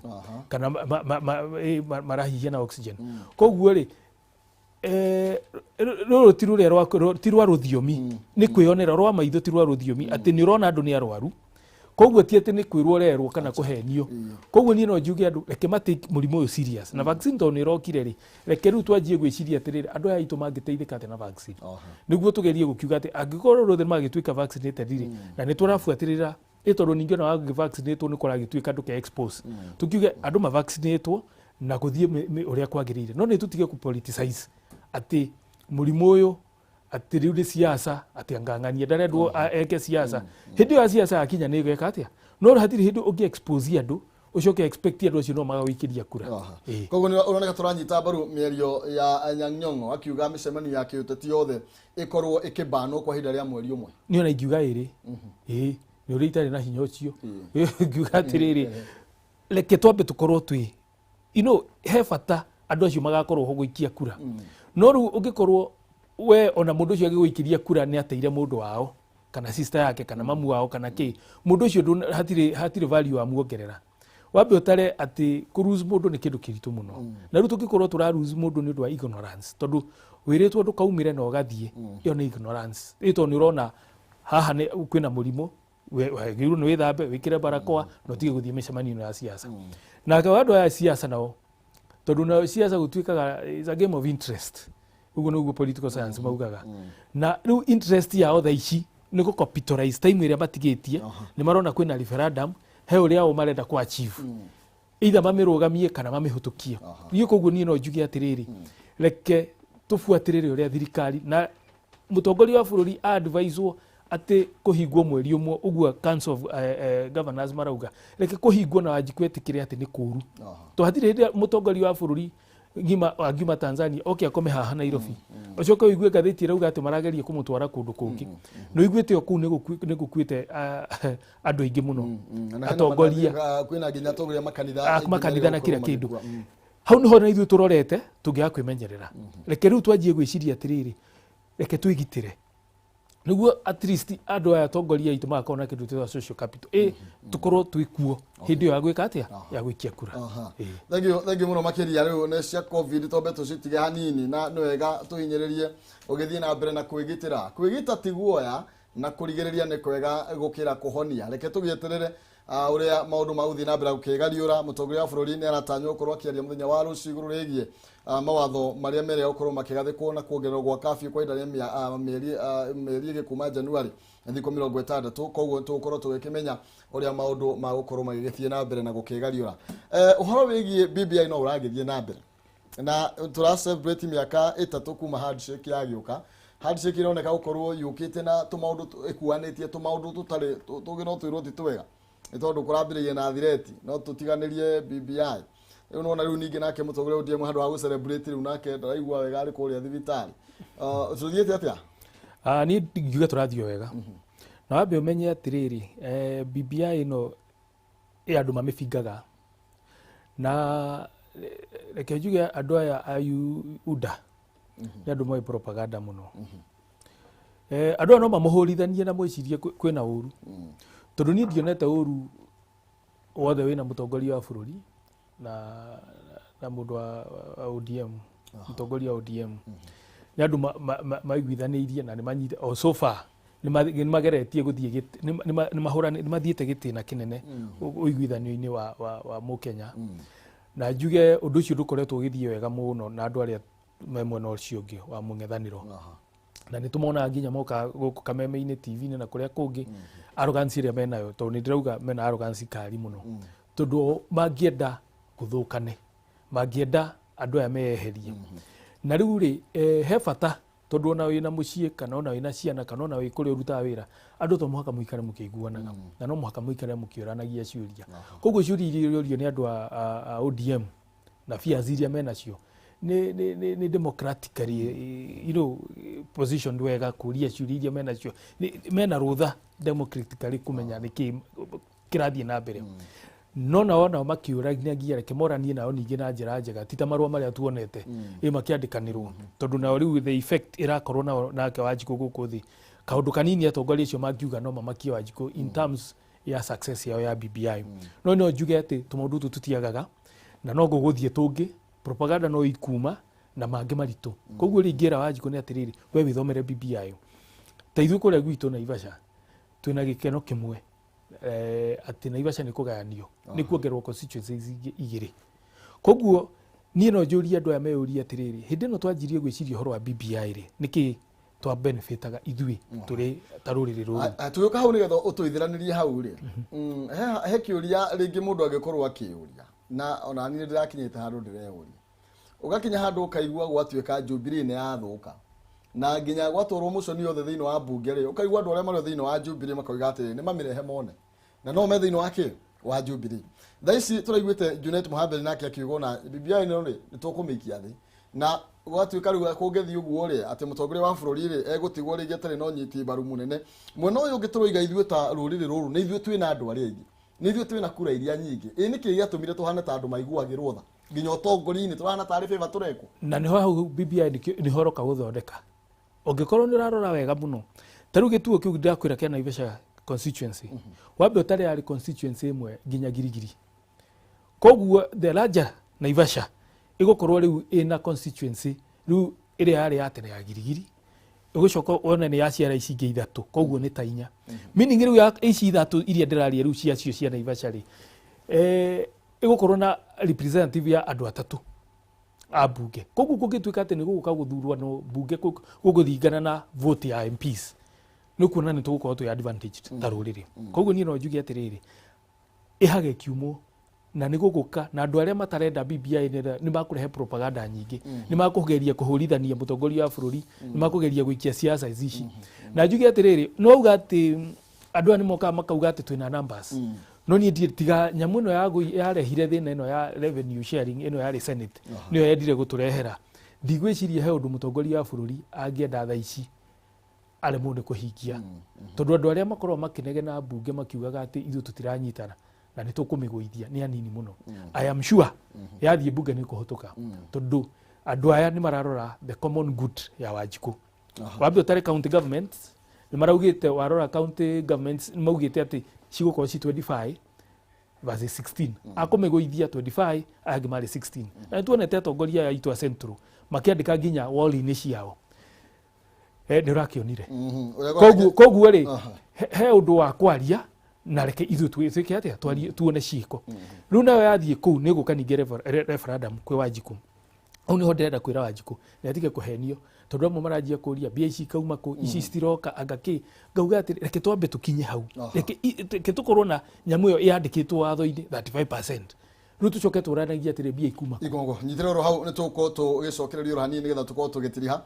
kana marahihia na oxygen. Koguo rĩ rũrũ ti rũrĩa ti rwa rũthiomi, nĩ kwĩyonera rwa maitho, ti rwa rũthiomi atĩ nĩ ũrona andũ nĩ arwaru, koguo ti atĩ nĩ kwĩrwo ũrerwo kana kũhenio. Koguo niĩ no njuge andũ reke matake mũrimũ ũyũ serious na vaccine tondũ nĩ ĩrokire rĩ, reke rĩu twanjie gwĩciria atĩrĩrĩ, andũ aya aitũ mangĩteithĩka atĩa na vaccine, nĩguo tũgerie gũkiuga atĩ angĩkorwo rũthĩ magĩtuĩka vaccinated rĩ, na nĩ tũrabuatĩrĩra ĩ tondũ ningĩ ona wangĩvaccinatwo nĩ kũragĩtuĩka ndũke expose, tukiuge andũ mavaccinatwo na gũthiĩ ũrĩa kwagĩrĩire, no nĩ tũtige kũ politicize atĩ mũrimũ ũyũ atĩ rĩu nĩ siasa, atĩ angang'ania ndarendwo eke siasa. Hĩndĩ ĩyo ya siasa yakinya nĩ ĩgeka atĩa, no hatirĩ hĩndĩ ũngĩ expose andũ ũcoke expect andũ acio no magagũikĩria kura. Koguo nĩ ũroneka tũranyita mbaru mĩario ya Anyang' Nyong'o akiuga mĩcemanio ya kĩũteti yothe ĩkorwo ĩkĩbanwo kwa ihinda rĩa mweri ũmwe. Niĩ ona ingiuga ĩrĩ ĩĩ nĩ ũrĩa itarĩ na hinya ũcio, ngiuga atĩrĩrĩ, reke twambe tũkorwo twĩ he bata andũ acio magakorwo ho gũikia kura, no rĩu ũngĩkorwo we ona mũndũ ũcio agĩgũikĩria kura nĩ ateire mũndũ wao kana sister yake kana mamu wao kana kĩ, mũndũ ũcio hatirĩ value wamuongerera. Wambe ũtare atĩ kũ lose mũndũ nĩ kĩndũ kĩritũ mũno, na rĩu tũngĩkorwo tũra lose mũndũ nĩ ũndũ wa ignorance, tondũ wĩrĩtwo ndũkaumĩre na ũgathiĩ, ĩyo nĩ ignorance ĩ tondũ nĩ ũrona haha nĩ kwĩna mũrimũ, wagĩrĩirwo nĩ wĩthambe wĩkĩre barakoa na ũtige gũthiĩ mĩcemanio ĩno ya siasa. Nake andũ aya a siasa nao, tondũ nayo siasa gũtuĩkaga is a game of interest, ũguo nĩguo political science maugaga, na rĩu interest yao thaa ici nĩ gũ capitalize time ĩrĩa matigĩtie. Nĩ marona kwĩna referendum, he ũrĩa o marenda kũ achieve, either mamĩrũgamie kana mamĩhũtũkie. Niĩ koguo niĩ no njuge atĩrĩrĩ, reke tũbuatĩrĩre ũrĩa thirikari na mũtongoria wa bũrũri adviswo atĩ kũhingwo mweri ũmwe ũguo Council of Governors marauga, reke kũhingwo na Wanjikũ etĩkĩre atĩ nĩ kũru, to hatirĩ hĩndĩ mũtongoria wa bũrũri ngima angiuma Tanzania oke akome haha Nairobi, ũcoke ũigue ngathĩti ĩrauga atĩ marageria kũmũtwara kũndũ kũngĩ, na ũiguĩte o kũu nĩ gũkuĩte andũ aingĩ mũno. Na hena atongoria. Kwĩna nginya atongoria makanitha a aingĩ makanitha na marĩa kila gũkorwo kĩndũ. magĩkua. Hau niho na ithuĩ tũrorete tũngĩaga kwĩmenyerera. Reke rĩu twanjie gwĩciria atĩrĩrĩ, reke twĩgitĩre nĩguo at least andũ aya atongoria aitũ magakorwo na kĩndũ twĩtaga social capital, ĩ tũkorwo twĩ kuo hĩndĩ ĩyo ya gwĩka atĩa, ya gwĩkia kura. Thengiũ, thengiũ mũno makĩria. Rĩu nĩ cia COVID twambe tũcitige hanini, na nĩ wega tũhinyĩrĩrie ũgĩthiĩ na mbere na kwĩgitĩra. Kwĩgita ti guoya na kũrigĩrĩria nĩ kwega gũkĩra kũhonia. Reke tũgĩeterere ũrĩa maũndũ magũthiĩ na mbere gũkĩgariũra. Mũtongoria wa bũrũri nĩ aratanywo gũkorwo akĩaria mũthenya wa rũciũ igũrũ rĩgiĩ mawatho marĩa merĩga gũkorwo makĩgathĩkwo na kuongererwo gwa curfew kwa ihinda rĩa mĩeri ĩgĩ kuma January thikũ 60. Koguo tũgũkorwo tũgĩkĩmenya ũrĩa maũndũ magũkorwo magĩgĩthiĩ na mbere na gũkĩgariũra. Ũhoro wĩgiĩ BBI no ũragĩthiĩ na mbere na tũra celebrate mĩaka 3 kuma handshake yagĩũka. Handshake ĩroneka gũkorwo yũkĩte na tũmaũndũ ĩkuanĩtie tũmaũndũ tũtarĩ tũngĩ no twĩrwo ti twega, nĩ tondũ kũrambĩrĩirie na thireti no tũtiganĩrie BBI. Rĩu nona rĩu ningĩ nake mũtongoria ODM handũ ha gũ celebrate rĩu nake ndaraigua wega, arĩ kũrĩa thibitarĩ. Tũthiĩte atĩa? Niĩ ndingiuga tũrathiĩ o wega, na wambe ũmenye atĩrĩrĩ, BBI ĩno ĩ andũ mamĩbingaga, na reke njuge andũ aya a UDA nĩ andũ moĩ propaganda mũno. Andũ aya no mamũhũrithanie na mwĩcirie kwĩna ũru, tondũ niĩ ndionete ũru wothe wĩna mũtongoria wa bũrũri na mũndũ wa ODM, mũtongoria wa ODM. Nĩ andũ maiguithanĩirie na nĩ manyite o so far Nĩ mageretie gũthiĩ nĩ mathiĩte gĩtĩna kĩnene ũiguithanio-inĩ wa mũkenya, na njuge ũndũ ũcio ndũkoretwo ũgĩthiĩ wega mũno na andũ arĩa me mwena ũcio ũngĩ wa mũng'ethanĩro. Na nĩ tũmonaga nginya moka gũkũ kameme-inĩ, TV-inĩ na kũrĩa kũngĩ, arrogance ĩrĩa menayo, tondũ nĩ ndĩrauga mena arrogance kari mũno, tondũ o mangĩenda gũthũkane, mangĩenda andũ aya meyeherie. Na rĩu rĩ, he bata, tondũ ona wĩna mũciĩ kana ona wĩna ciana kana ona wĩ kũrĩa ũrutaga wĩra, andũ to mũhaka mũikare mũkĩiguanaga, na no mũhaka mũikare mũkĩũranagia ciũria. Koguo ciũria iria irorio nĩ andũ a ODM na fears iria menacio nĩ democratically positioned wega kũria ciũria iria menacio. Mena rũtha democratically kũmenya nĩkĩ kĩrathiĩ na mbere, no nao makĩũranagia, reke moranie nao ningĩ na njĩra njega, ti ta marũa marĩa tuonete ĩ makĩandĩkanĩrwo, tondũ nao rĩu the effect ĩrakorwo nao nake Wanjikũ gũkũ thĩ, kaũndũ kanini atongoria acio mangiuga no mamakie Wanjikũ in terms ya success yao ya BBI. No njuge atĩ tũmaũndũ tũtũ tũtiagaga na no gũgũthiĩ tũngĩ, propaganda no ikuma na mangĩ maritũ. Koguo rĩ, ingĩra Wanjikũ nĩ atĩrĩrĩ, we wĩthomere BBI. Ta ithuĩ kũrĩa gwitũ Naivasha twĩna gĩkeno kĩmwe, atĩ Naivasha nĩ kũgayanio, nĩ kuongererwo constituencies ingĩ igĩrĩ. Koguo niĩ no njũrie andũ aya meyũrie atĩrĩrĩ, hĩndĩ ĩno twanjirie gwĩciria ũhoro wa BBI rĩ, nĩkĩ twa benefitaga ithuĩ tũrĩ ta rũrĩrĩ rũrũ? Tũgĩũka hau nĩgetha ũtũithĩranĩrie hau rĩ, he kĩũria rĩngĩ mũndũ angĩkorwo akĩũria, na ona niĩ ndĩrakinyĩte handũ ndĩreyũria. Ũgakinya handũ ũkaigua gwatuĩka Jubilee nĩ yathũka na nginya gwatwarwo mũconi yothe thĩinĩ wa mbunge rĩ, ũkaigua andũ arĩa marĩ thĩinĩ wa Jubilee makauga atĩrĩ, nĩ mamĩrehe mone na no me thĩinĩ wa kĩ wa Jubilee. Thaa ici tũraiguĩte Junet Mohamed nake akiuga ona BBI ĩno rĩ, nĩ tũkũmĩikia thĩ, na gwatuĩka rĩu kũngĩthiĩ ũguo rĩ, atĩ mũtongoria wa bũrũri rĩ, egũtigwo rĩngĩ atarĩ na ũnyiti mbaru mũnene. Mwena ũyũ ũngĩ tũroiga ithuĩ ta rũrĩrĩ rũrũ nĩ ithuĩ twĩna andũ arĩa aingĩ, nĩ ithuĩ twĩna kura iria nyingĩ. Ĩ nĩkĩ gĩatũmire tũhane ta andũ maiguagĩrwo tha nginya ũtongoria-inĩ, tũrahana tarĩ favor tũrekwo? Na nĩho hau BBI nĩho ũroka gũthondeka. Ũngĩkorwo nĩ ũrarora wega mũno, ta rĩu gĩtuo kĩu ndĩrakwĩra kĩa Naivasha constituency, wambe ũtarĩ yarĩ constituency ĩmwe nginya Girigiri. Koguo the larger Naivasha ĩgũkorwo rĩu ĩna constituency rĩu ĩrĩa yarĩ ya tene ya Girigiri, ĩgũcoka wone nĩ yaciara ici ingĩ ithatũ, koguo nĩ ta inya, meaning rĩu ya ici ithatũ iria ndĩraria rĩu ciacio cia Naivasha rĩ, ĩgũkorwo na representative ya andũ atatũ a mbunge. Koguo kũngĩtuĩka atĩ nĩ gũgũka gũthurwo no mbunge gũgũthingana na vote ya MPs, nĩ kuona nĩ tũgũkorwo twĩ advantaged ta rũrĩrĩ. Koguo niĩ no njuge atĩrĩrĩ, ĩhage kiumwo na nĩ gũgũka na andũ arĩa matarenda BBI nĩ makũrehe propaganda nyingĩ, nĩ makũgeria kũhũrithania mũtongoria wa bũrũri, nĩ makũgeria gũikia siasa ici. Na njuge atĩrĩrĩ, no uga atĩ andũ aya nĩ mokaga makauga atĩ twĩna numbers, no niĩ ndirĩ tiga nyamũ ĩno yarehire thĩna ĩno ya revenue sharing ĩno yarĩ Senate, nĩyo yendire gũtũrehera. Ndigwĩciria he ũndũ mũtongoria wa bũrũri angĩenda thaa ici aremwo nĩ kũhingia, tondũ andũ arĩa makoragwo makĩnegena mbunge makiugaga atĩ ithuĩ tũtiranyitana na nĩ tũkũmĩgũithia nĩ anini mũno. I am sure yathiĩ mbunge nĩ kũhũtũka, tondũ andũ aya nĩ mararora the common good ya Wanjikũ. Wambe ũtare county governments, nĩ maraugĩte, warora county governments nĩ maugĩte atĩ cigũkorwo ci 25 versus 16, akũmĩgũithia 25, aya angĩ marĩ 16. Na nĩ tuonete atongoria aya aitũ a Central makĩandĩka nginya wall-inĩ ciao. Nĩ ũrakĩonire. Koguo rĩ, he ũndũ wa kwaria, na reke ithuĩ twĩke atĩa, twarie tuone ciĩko. Rĩu nayo yathiĩ kũu nĩ gũka ningĩ referendum kwĩ Wanjikũ. Hau nĩho ndĩrenda kwĩra Wanjikũ nĩ atige kũhenio, tondũ amwe maranjia kũria mbia ici ikauma kũ, ici citiroka anga kĩ. Ngauga atĩ reke twambe tũkinye hau, reke tũkorwo na nyamũ ĩyo yandĩkĩtwo watho-inĩ 35%, rĩu tũcoke tũranagia atĩrĩ mbia ikuma kũ. Igongo nyitĩrĩra oro hau, nĩ tũgũkorwo tũgĩcokereria oro hanini nĩgetha tũkorwo tũgĩtiriha.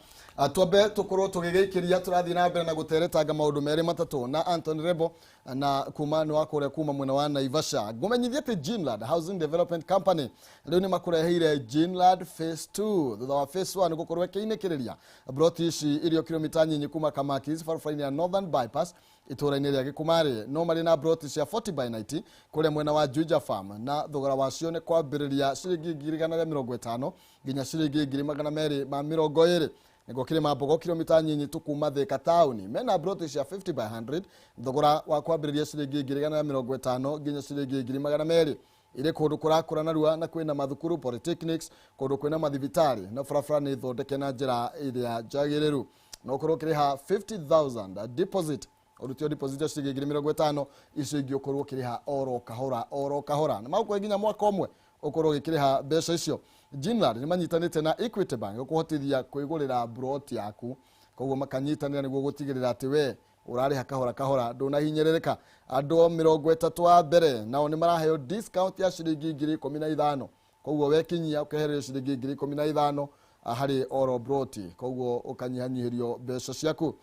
Twambe tũkorwo tũgĩgĩikĩria, tũrathiĩ na mbere na gũteretanga maũndũ merĩ matatũ na Anthony Rebo na kuma nĩ wa kũrĩa kuma mwena wa Naivasha. Ngũmenyithie atĩ Ginland Housing Development Company rĩu nĩ makũreheire Ginland Phase 2 thutha wa Phase 1 gũkorwo ĩkĩinĩkĩrĩria. Broti ici irio kilomita nyinyi kuma Kamakis, barabara-inĩ ya Northern Bypass, itũra-inĩ rĩa Gĩkumarĩ. No marĩ na broti cia 40 by 90 kũrĩa mwena wa Juja Farm, na thogora wacio nĩ kwambĩrĩria ciringi 150,000 nginya ciringi 220,000. Nĩguo Kĩrĩma Mbogo, kilomita nyinyi tu kuma Thika taũni, mena broti cia 50 by 100, thogora wa kwambĩrĩria ciringi 150,000 nginya ciringi 200,000. Irĩ kũndũ kũrakũra narua na kwĩna mathukuru, polytechnics, kũndũ kwĩna mathibitarĩ, na barabara nĩ thondeke na njĩra ĩrĩa njagĩrĩru. Na ũkorwo ũkĩrĩha 50,000 deposit, ũrutio deposit ya ciringi ngiri mĩrongo ĩtano, icio ingĩ ũkorwo ũkĩrĩha oro kahora oro kahora, na magũkũhe nginya mwaka ũmwe ũkorwo ũgĩkĩrĩha mbeca icio. Ginlad nĩ manyitanĩte na Equity Bank gũkũhotithia kwĩgũrĩra broti yaku, koguo makanyitanĩra nĩguo gũtigĩrĩra atĩ we ũrarĩha kahora kahora, ndũnahinyĩrĩrĩka. Andũ 30 a mbere nao nĩ maraheo discount ya ciringi ngiri 15, koguo wekinyia ũkehererio ciringi ngiri 15 harĩ oro broti, koguo ũkanyihanyihĩrio mbeca ciaku.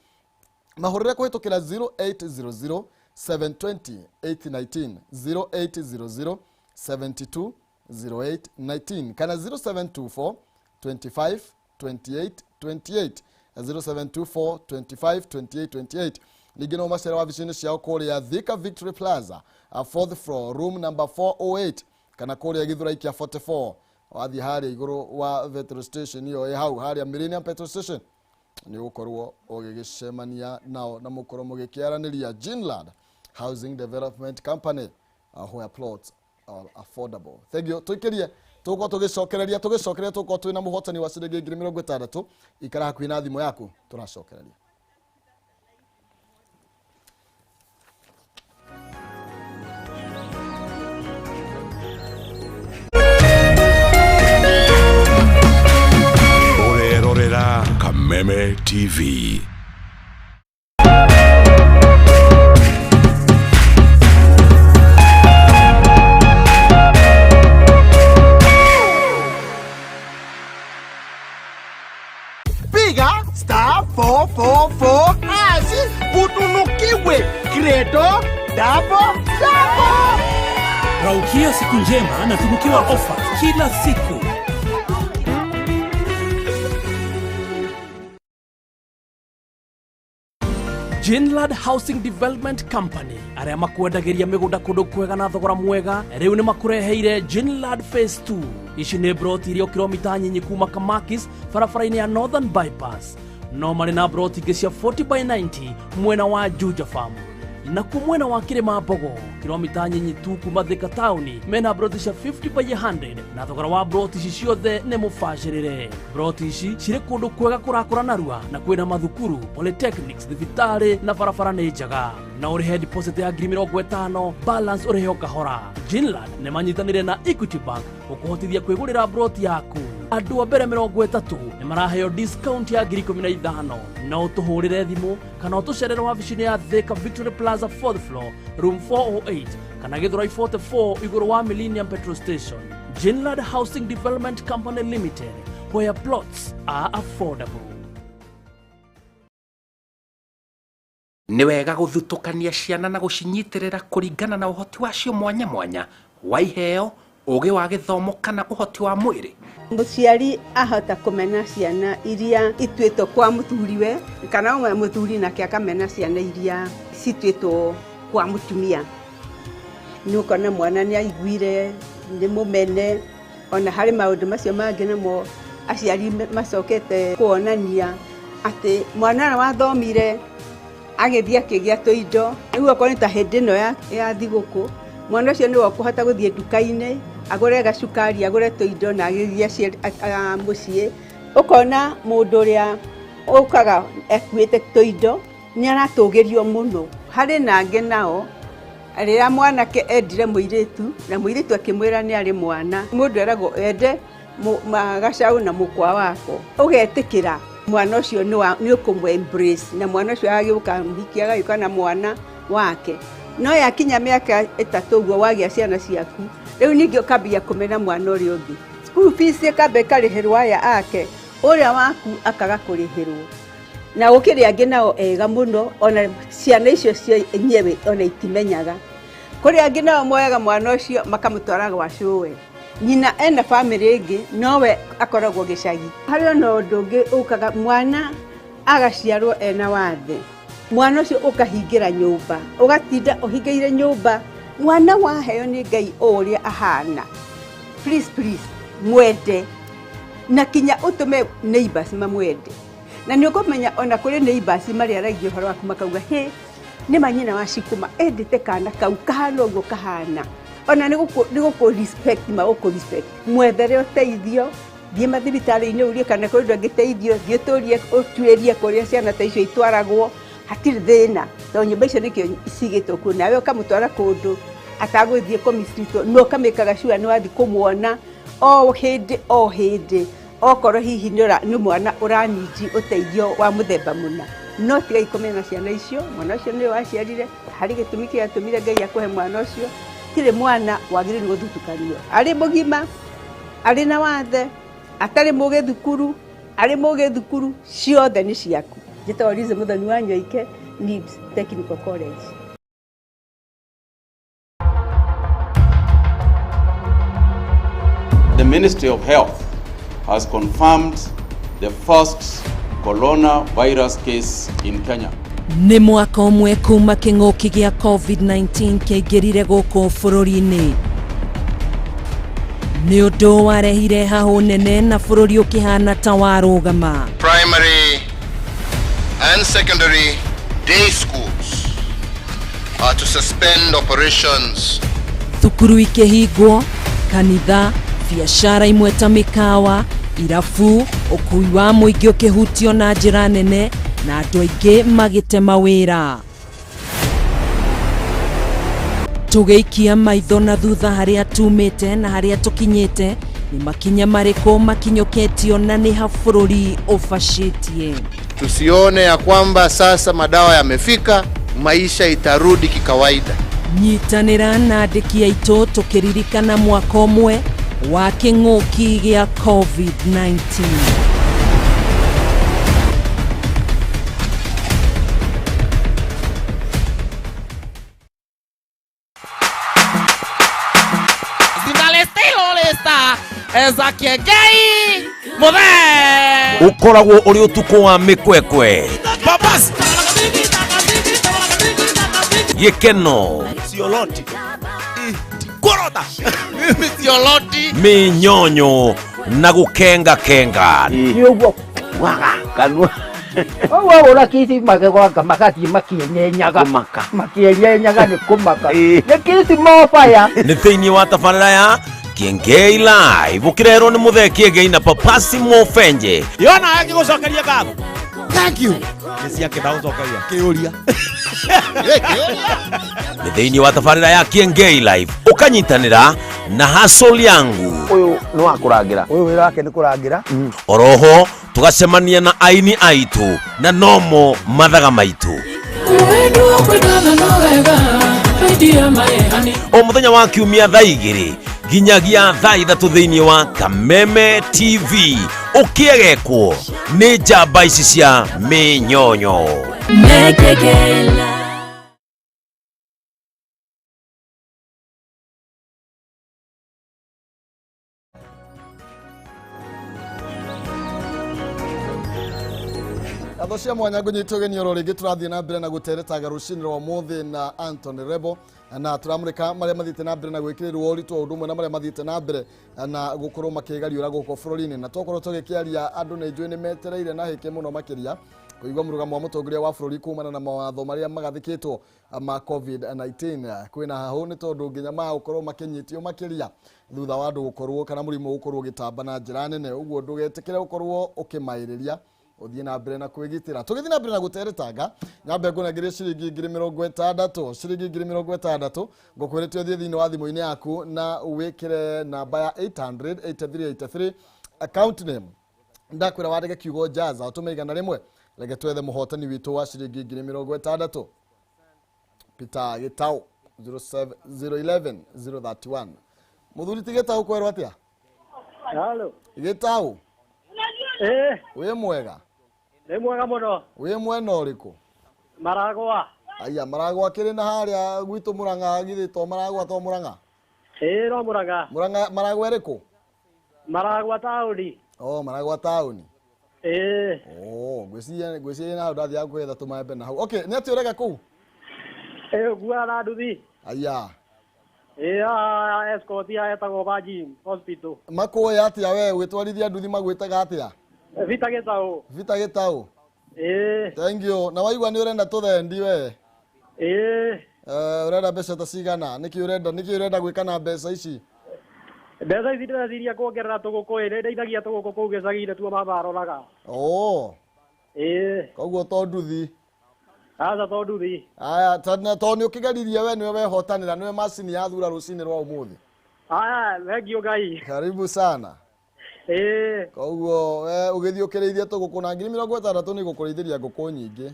Mahũrĩre kũhĩtũkĩra 0800 720 819, 0800 72 0819 kana 0724 25 28 28, 0724 25 28 28. Ningĩ no macere wabici-inĩ ciao kũrĩa Thika Victory Plaza, fourth floor, room number 408, kana kũrĩa Githurai kĩa 44, wathiĩ harĩa igũrũ wa petrol station ĩyo ĩ hau harĩa Millennium petrol station, nĩ ũgũkorwo ũgĩgĩcemania nao na mũkorwo mũgĩkĩaranĩria. Ginlad Housing Development Company, where plots are affordable. Thank you. Tuikirie tugukorwo tugicokereria tugicokereria tugukorwo twina muhotani wa ciringi ngiri mĩrongo ĩtandatũ. Ikara hakuhĩ na thimũ yaku, tũracokereria. Ũrerorera Kameme TV. Piga star 444 hash utunukiwe credo double double. Raukia siku njema na tunukiwa ofa kila siku. Ginlad Housing Development Company arĩa makwendagĩria mĩgũnda kũndũ kwega na thogora mwega, rĩu nĩ makũreheire Ginlad Phase 2. Ici nĩ broti iria kilomita nyinyi kuma Kamakis barabara-inĩ ya Northern Bypass. No marĩ na broti ingĩ cia 40 by 90 mwena wa Juja Farm. Nakuo mwena wa Kĩrĩma Mbogo kilomita nyinyi tu kuma Thika taũni mena broti cia 50 by 100 na thogora wa broti ici ciothe nĩ mũbacĩrĩre. Broti ici cirĩ kũndũ kwega kũrakũra narua na kwĩna mathukuru, polytechnics, thibitarĩ na barabara nĩ njega. Na ũrĩhe deposit ya ngiri mĩrongo ĩtano, balance ũrĩhe o kahora. Ginlad nĩ manyitanĩire na Equity Bank gũkũhotithia kwĩgũrĩra broti yaku. Andũ a mbere 30 nĩ maraheo discount ya ngiri 15. No ũtũhũrĩre thimũ kana ũtũcerere wabici-inĩ ya Thika Victory Plaza 4th floor, room 408 kana Githurai 44 igũrũ wa Millennium Petrol Station. Ginlad Housing Development Company Limited, where plots are affordable. Nĩ wega gũthutũkania ciana na gũcinyitĩrĩra kũringana na ũhoti wacio mwanya mwanya wa iheo, ũgĩ wa gĩthomo kana ũhoti wa mwĩrĩ. Mũciari ahota kũmena ciana iria ituĩtwo kwa mũthuriwe, kana ũmwe mũthuri nake akamena ciana iria cituĩtwo kwa mũtumia. Nĩ ũkona mwana nĩ aiguire nĩ mũmene, ona harĩ maũndũ macio mangĩ namo aciari macokete kuonania atĩ mwana ũrĩa wathomire agĩthiĩ akĩgĩa tũindo, rĩu okorwo nĩ ta hĩndĩ ĩno ya thigũkũ, mwana ũcio nĩwe ũkũhota gũthiĩ nduka-inĩ agũre gacukari, agũre tũindo na agĩthiĩ mũciĩ. Ũkona mũndũ ũrĩa ũkaga akuĩte tũindo nĩ aratũgĩrio mũno. Harĩ na angĩ nao rĩrĩa mwanake endire mũirĩtu na mũirĩtu akĩmwĩra nĩ arĩ mwana, mũndũ eragwo ende gacaũ na mũkwa wako, ũgetĩkĩra mwana ũcio nĩ ũkũmũ embrace, na mwana ũcio agĩũka mũhiki agagĩũka na mwana wake. No yakinya mĩaka 3 ũguo wagĩa ciana ciaku, rĩu ningĩ ũkambia kũmena mwana ũrĩa ũngĩ. School fees ĩkamba ĩkarĩhĩrwo aya ake, ũrĩa waku akaga kũrĩhĩrwo. Na gũkĩrĩ angĩ nao ega mũno, ona ciana icio cienyewe ona itimenyaga. Kũrĩ angĩ nao moyaga mwana ũcio makamũtwara gwa cũwe. Nyina ena bamĩrĩ ĩngĩ, nowe akoragwo gĩcagi. Harĩ ona ũndũ ũngĩ ũkaga mwana agaciarwo ena wathe. Mwana ũcio ũkahingĩra nyũmba, ũgatinda ũhingĩire nyũmba. Mwana waheo nĩ Ngai o ũrĩa ahana. Please, please, mwende. Na kinya ũtũme neighbors mamwende. Na nĩ ũkũmenya ona kũrĩ neighbors marĩaragia ũhoro waku makauga, hĩ, nĩ ma nyina wa Cikũma endete kana kau kahana ũguo kahana. Ona nĩ gũkũ respect magũkũ respect. Mwethere ũteithio, Thiĩ mathibitarĩ-inĩ ũrie kana kwĩ ũndũ angĩteithio, thiĩ ũtũrie ũtuĩrie kũrĩa ciana ta icio itwaragwo, hatirĩ thĩna. Tondũ nyũmba icio nĩkĩo cigĩtwo kuo, nawe ũkamũtwara kũndũ atagũthiĩ kũmicitwo, no ũkamĩkaga sure nĩ wathiĩ kũmuona o hĩndĩ o hĩndĩ, okorwo hihi nĩ mwana ũranindi ũteithio wa mũthemba mũna. No tigai kũmena ciana icio, mwana ũcio nĩwe waciarire, harĩ gĩtũmi kĩatũmire Ngai akũhe mwana ũcio. Tirĩ mwana wagĩrĩirwo gũthutũkanio, arĩ mũgima, arĩ na wathe, atarĩ mũgĩ thukuru, arĩ mũgĩ thukuru, ciothe nĩ ciaku. Njĩtagwo Liz Muthoni wa Nyoike, NIBS Technical College. The Ministry of Health has confirmed the first coronavirus case in Kenya. Nĩ mwaka ũmwe kuma kĩng'ũki gĩa COVID-19 kĩaingĩrire gũkũ bũrũri-inĩ. Nĩ ũndũ warehire hahũ nene na bũrũri ũkĩhana ta warũgama. Primary and secondary day schools are to suspend operations. Thukuru ikĩhingwo, kanitha, biacara imwe ta mĩkawa, irabu, ũkui wa mũingĩ ũkĩhutio na njĩra nene na andũ aingĩ magĩtema wĩra. Tũgĩikia maitho na thutha harĩa tumĩte na harĩa tũkinyĩte, nĩ makinya marĩkũ makinyũkĩtio na nĩ ha bũrũri ũbacĩtie. Tusione ya kwamba sasa madawa yamefika, maisha itarudi kikawaida. Nyitanĩra na andĩki aitũ tũkĩririkana mwaka ũmwe wa kĩng'ũki gĩa COVID-19. Ukoragwo uri utuku wa mikwekwe gikeno minyonyo na gukenga kenga. Waga kanua ũguo kisi magegwaka makathiĩ makienyenyaga makienyenyaga nĩ kũmaka nĩ kisi mobaya. Nĩ thĩinĩ wa tabarĩra ya Kiengei Live ũkĩrerwo nĩ Mũthee Kiengei na Papasi Mofenje. Yona agĩgũcokeria ngatho. Thank you. Nĩ ciake ndagũcokeria kĩũria. Nĩ thĩinĩ wa tabarĩra ya Kiengei Live ũkanyitanĩra na Hustle yangu. Ũyũ nĩ wa kũrangĩra. Ũyũ wĩra wake nĩ kũrangĩra. Oroho tũgacemania na aini aitũ na nomo mathaga maitũ. O mũthenya wa kiumia thaa igĩrĩ nginyagia thaa ithatũ thĩinĩ wa Kameme TV ũkĩegekwo nĩ njamba ici cia mĩnyonyo. Ngatho cia mwanya ngũnyitwo ũgeni oro rĩngĩ tũrathiĩ na mbere na gũteretaga rũcinĩ rwa ũmũthĩ na Anthony Rebo na tũramũrĩka marĩa mathiĩte na mbere na gwĩkĩrĩrwo ũritũ o ũndũ ũmwe na marĩa mathiĩte na mbere na gũkorwo makĩgariũra gũkũ bũrũri-inĩ. Na twakorwo tũgĩkĩaria andũ nĩ njũĩ nĩ metereire na hĩkĩ mũno makĩria kũigua mũrũgamo wa mũtongoria wa bũrũri kumana na mawatho marĩa magathĩkĩtwo ma COVID-19. Kwĩna hahũ nĩ tondũ nginya magũkorwo makĩnyitio makĩria thutha wa andũ gũkorwo kana mũrimũ gũkorwo ũgĩtamba na njĩra nene, ũguo ndũgetĩkĩre gũkorwo ũkĩmaĩrĩria uthie na mbere na kwigitira. Tugithie na mbere na guteretanga nyambe ngunengere ciringi 60,000 ciringi 60,000 ngukwirite uthie thiini wa thimu-ini yaku na wikire namba ya 800 8383 account name ndakwira wandike kiugo jaza utume 100 reke twethe muhotani witu wa ciringi 60,000 Peter Gitau 011 031 muthuri ti Gitau kwerwo atia? Halo Gitau. Eh, wi mwega? Ni mwega muno. Wi mwena uriku? Maragwa. Aya, Maragwa kiri na haria gwitu Murang'a githi to Maragwa to Murang'a? Ĩ no Murang'a. Murang'a Maragwa iriku? Maragwa tauni. Oh, Maragwa tauni. Ĩ. Oh, ngwiciria na hau ndathiaga kwetha tũmaembe na hau. Okay, nĩ atĩ ũreka kũu? Ĩ nguaga na nduthi. Aya. Ĩ escort ya etagwo Virgin Hospital. Makũĩ atĩa we ũgĩtwarithia nduthi magwĩtaga atĩa? Vita Gitau. Vita Gitau. Ĩ. Thank you. Na waigua nĩ ũrenda tũthendi we? Ĩ. Ũrenda mbeca ta cigana? Nĩkĩ ũrenda gwĩka na mbeca ici? Mbeca ici ndĩreciria kuongerera tũgũkũ ĩ, nĩndeithagia tũgũkũ kũu gĩcagi-inĩ tuo mama aroraga. Oo. Ĩĩ. Koguo to nduthi. Aca to nduthi. Aya, to nĩ ũkĩgeririe we nĩwe wehotanĩra, nĩwe macini ya thura rũcinĩ rwa ũmũthĩ. Aya, thengiũ Ngai. Karibu sana. Ĩĩ. Koguo we ũgĩthiĩ ũkĩrĩithie tũgũkũ na 60,000 nĩ gũkũrĩithĩria ngũkũ nyingĩ.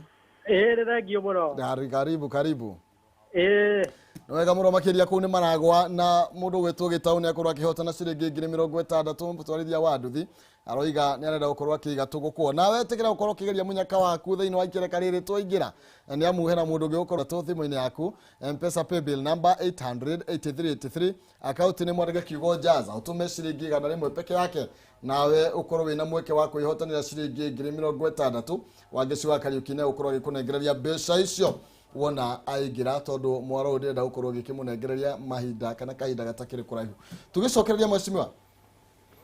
Ĩĩ, nĩ thengiũ mũno. Karibu, karibu. Ĩĩ. Nĩ wega mũno makĩria kũu nĩ maragwa na mũndũ ũgwĩtwo Gĩtaũ nĩ akorwo akĩhotana ciringi 60,000 mũtwarithia wa nduthi aroiga nĩ arenda gũkorwo akĩiga tũgũkũ. Nawe ĩtĩkĩra gũkorwo ũkĩgeria mũnyaka waku thĩinĩ wa ikereka rĩrĩ twaingĩra, na nĩ amu hena mũndũ ũngĩ gũkorwo tũ thimũ-inĩ yaku. M-Pesa paybill number 800 8383, akaunti nĩ mwandĩke kiugo Jaza, ũtũme ciringi 100 peke yake, nawe ũkorwo wĩna mweke wa kwĩhotanĩra ciringi 60,000. Wangeci wa Kariũki nĩ gũkorwo agĩkũnengereria mbeca icio wona aingĩra, tondũ mwaro ũyũ ndĩrenda gũkorwo gĩkĩmũnengereria mahinda kana kahinda gatakĩrĩ kũraihu. Tũgĩcokereria mheshimiwa,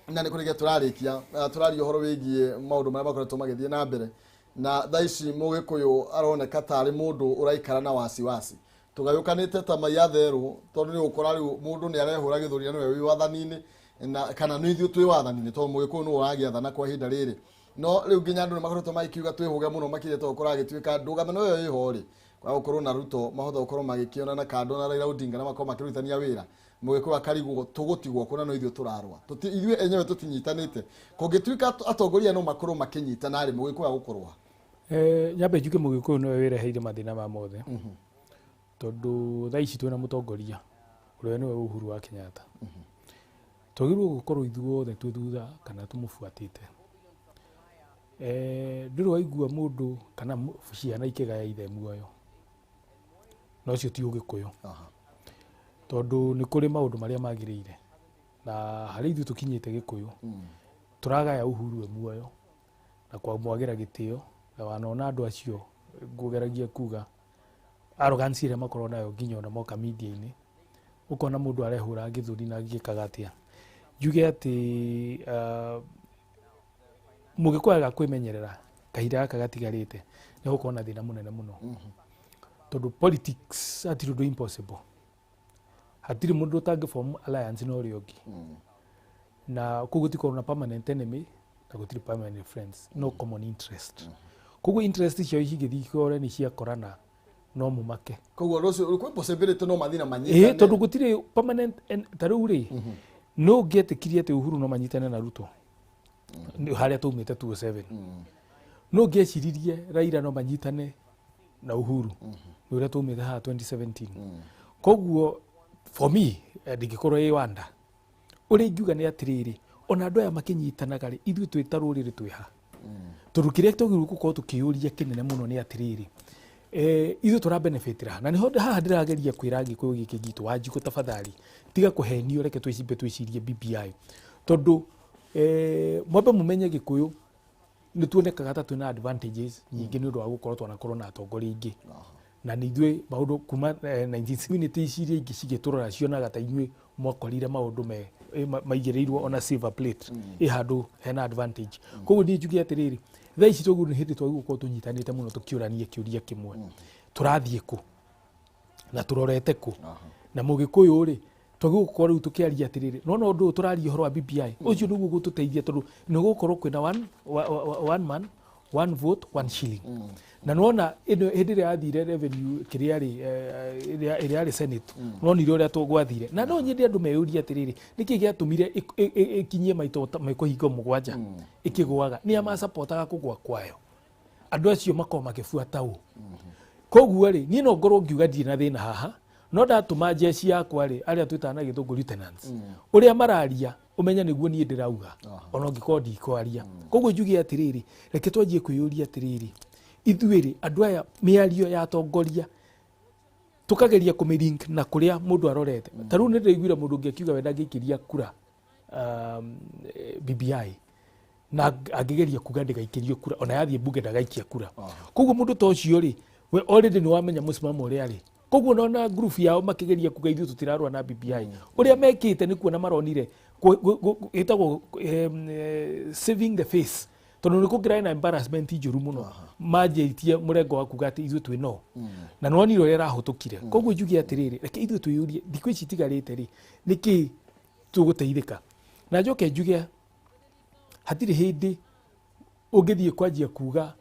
na nĩ kũrĩkia tũrarĩkia, tũraria ũhoro wĩgiĩ maũndũ marĩa makoretwo magĩthiĩ na mbere, na thaa ici mũgĩkũyũ aroneka tarĩ mũndũ ũraikara na wasiwasi, tũgayũkanĩte ta mai atherũ, tondũ nĩ ũgũkora rĩu mũndũ nĩ arehũra gĩthũri na nĩwe wĩ wathani-inĩ, na kana nĩ ithuĩ twĩ wathani-inĩ, tondũ mũgĩkũyũ nĩwe ũragĩathana kwa ihinda rĩrĩ. No rĩu nginya andũ nĩ makoretwo magĩkiuga twĩhũge mũno makĩria, tondũ kũragĩtuĩka ndũgamano ĩyo ĩho rĩ, kwaga gũkorwo na Ruto mahota gũkorwo magĩkĩonana kando na Raila Odinga na makorwo makĩrutithania wĩra, mũgĩkũyũ akarigwo tũgũtigwo kũna no ithuĩ tũrarũa. Ithuĩ enyewe tũtinyitanĩte. Kũngĩtuĩka atongoria no makorwo makĩnyitana rĩ, mũgĩkũyũ agũkorwo ha? Nyambe njuge mũgĩkũyũ nĩwe wĩreheire mathĩna ma mothe, tondũ thaa ici twĩna mũtongoria ũrĩa nĩwe Uhuru wa Kenyatta. Twagĩrĩirwo gũkorwo ithuothe twĩ thutha kana tũmũbuatĩte. Ndũrĩ waigua mũndũ kana ciana ikĩgaya ithe muoyo, na ũcio ti ũgĩkũyũ, tondũ nĩ kũrĩ maũndũ marĩa magĩrĩire, na harĩa ithuĩ tũkinyĩte gĩkũyũ tũragaya Uhuru we muoyo na kwamwagĩra gĩtĩo, na wanona andũ acio ngũgeragia kuga arrogance ĩrĩa makorwo nayo nginya ona moka media-inĩ, ũkona mũndũ arehũra gĩthũri na agĩkaga atĩa. Njuge atĩ mũgĩkũyũ aga kwĩmenyerera kahinda gaka gatigarĩte, nĩ gũkorwo na thĩna mũnene mũno, tondũ politics hatirĩ ũndũ impossible, hatirĩ mũndũ ũtangĩ form alliance na ũrĩa ũngĩ, na koguo gũtikorwo na permanent enemy na gũtirĩ permanent friends, no common interest. Koguo interest icio cingĩthiĩ ikore nĩ ciakorana, no mũmake. Koguo rũciũ kwĩ possibility no mathiĩ na manyitane. Ĩĩ, tondũ gũtirĩ permanent ta rĩu rĩ, no ũngĩetĩkirie atĩ Uhuru no manyitane na Ruto harĩa twaumĩte 2007, no ũngĩeciririe Raila no manyitane na Uhuru nĩ ũrĩa twaumĩte haha 2017. Koguo for me, ndingĩkorwo ĩ wanda ũrĩa ingiuga nĩ atĩrĩrĩ, ona andũ aya makĩnyitanaga rĩ, ithuĩ twĩ ta rũrĩrĩ twĩ ha? Tondũ kĩrĩa twagĩrĩirwo gũkorwo tũkĩyũria kĩnene mũno nĩ atĩrĩrĩ, ithuĩ tũra benefit ra na nĩho haha ndĩrageria kwĩra Gĩkũyũ gĩkĩ gitũ, Wanjikũ, tafadhali tiga kũhenio, reke twĩcimbe twĩcirie BBI, tondũ mwambe mũmenye Gĩkũyũ nĩ tuonekaga ta twĩna advantages nyingĩ nĩ ũndũ wa gũkorwo twanakorwo na atongoria aingĩ, na nĩ ithuĩ maũndũ kuma 19 community ici iria ingĩ cigĩtũrora cionaga ta inyuĩ mwakorire maũndũ me maigĩrĩirwo ona silver plate ĩ handũ hena advantage. Koguo niĩ njuge atĩrĩrĩ, thaa ici tũguo nĩ hĩndĩ twagĩrĩirwo gũkorwo tũnyitanĩte mũno tũkĩũrania kĩũria kĩmwe, tũrathiĩ kũ na tũrorete kũ? Na mũgĩkũyũ rĩ, twagĩrĩirwo gũkorwo rĩu tũkĩaria atĩrĩrĩ, nona ũndũ ũyũ tũraria ũhoro wa BBI ũcio nĩguo gũtũteithia, tondũ nĩ gũgũkorwo kwĩna one man, one vote, one shilling. Na nona ĩno hĩndĩ ĩrĩa yathire revenue kĩrĩa rĩ, ĩrĩa yarĩ Senate, nonire ũrĩa gwathire. Na no nyende andũ meyũrie atĩrĩrĩ, nĩkĩ gĩatũmire ĩkinyie maita mekũhingo 7 ĩkĩgũaga? Nĩ a macapotaga kũgũa kwayo? Andũ acio makorwo makĩbuata ũ? Koguo rĩ, niĩ no ngorwo ngiuga ndirĩ na thĩna haha, no ndatũma njeci yakwa rĩ, arĩa twĩtaga na gĩthũngũ lieutenants, ũrĩa mararia ũmenye nĩguo niĩ ndĩrauga, ona ũngĩkorwo ndikwaria. Koguo njuge atĩrĩrĩ, reke twanjie kwĩyũria atĩrĩrĩ, ithuĩ rĩ, andũ aya mĩario ya atongoria tũkageria kũmĩlink na kũrĩa mũndũ arorete. Ta rĩu nĩ ndĩraiguire mũndũ ũngĩ akiuga we ndangĩikĩria kura BBI, na angĩgeria kuga ndĩgaikĩrio kura, ona yathiĩ bunge ndagaikia kura. Koguo mũndũ ta ũcio rĩ, we already nĩ wamenya mũsimamo ũrĩa arĩ. Koguo nona group yao makĩgeria kuga ithuĩ tũtirarũa na BBI, ũrĩa mekĩte nĩ kuona maronire ĩtagwo saving the face, tondũ nĩ kũngĩraĩ na embarrassment njũru mũno manjĩtie mũrengo wa kuga atĩ ithuĩ twĩ no na nĩwonire ũrĩa ĩrahũtũkire. Koguo njuge atĩrĩrĩ, reke ithuĩ twĩyũrie thikũ ici itigarĩte rĩ, nĩkĩ Tũgũteithĩka. Na njoke njuge hatirĩ hĩndĩ ũngĩthiĩ kwanjia kuga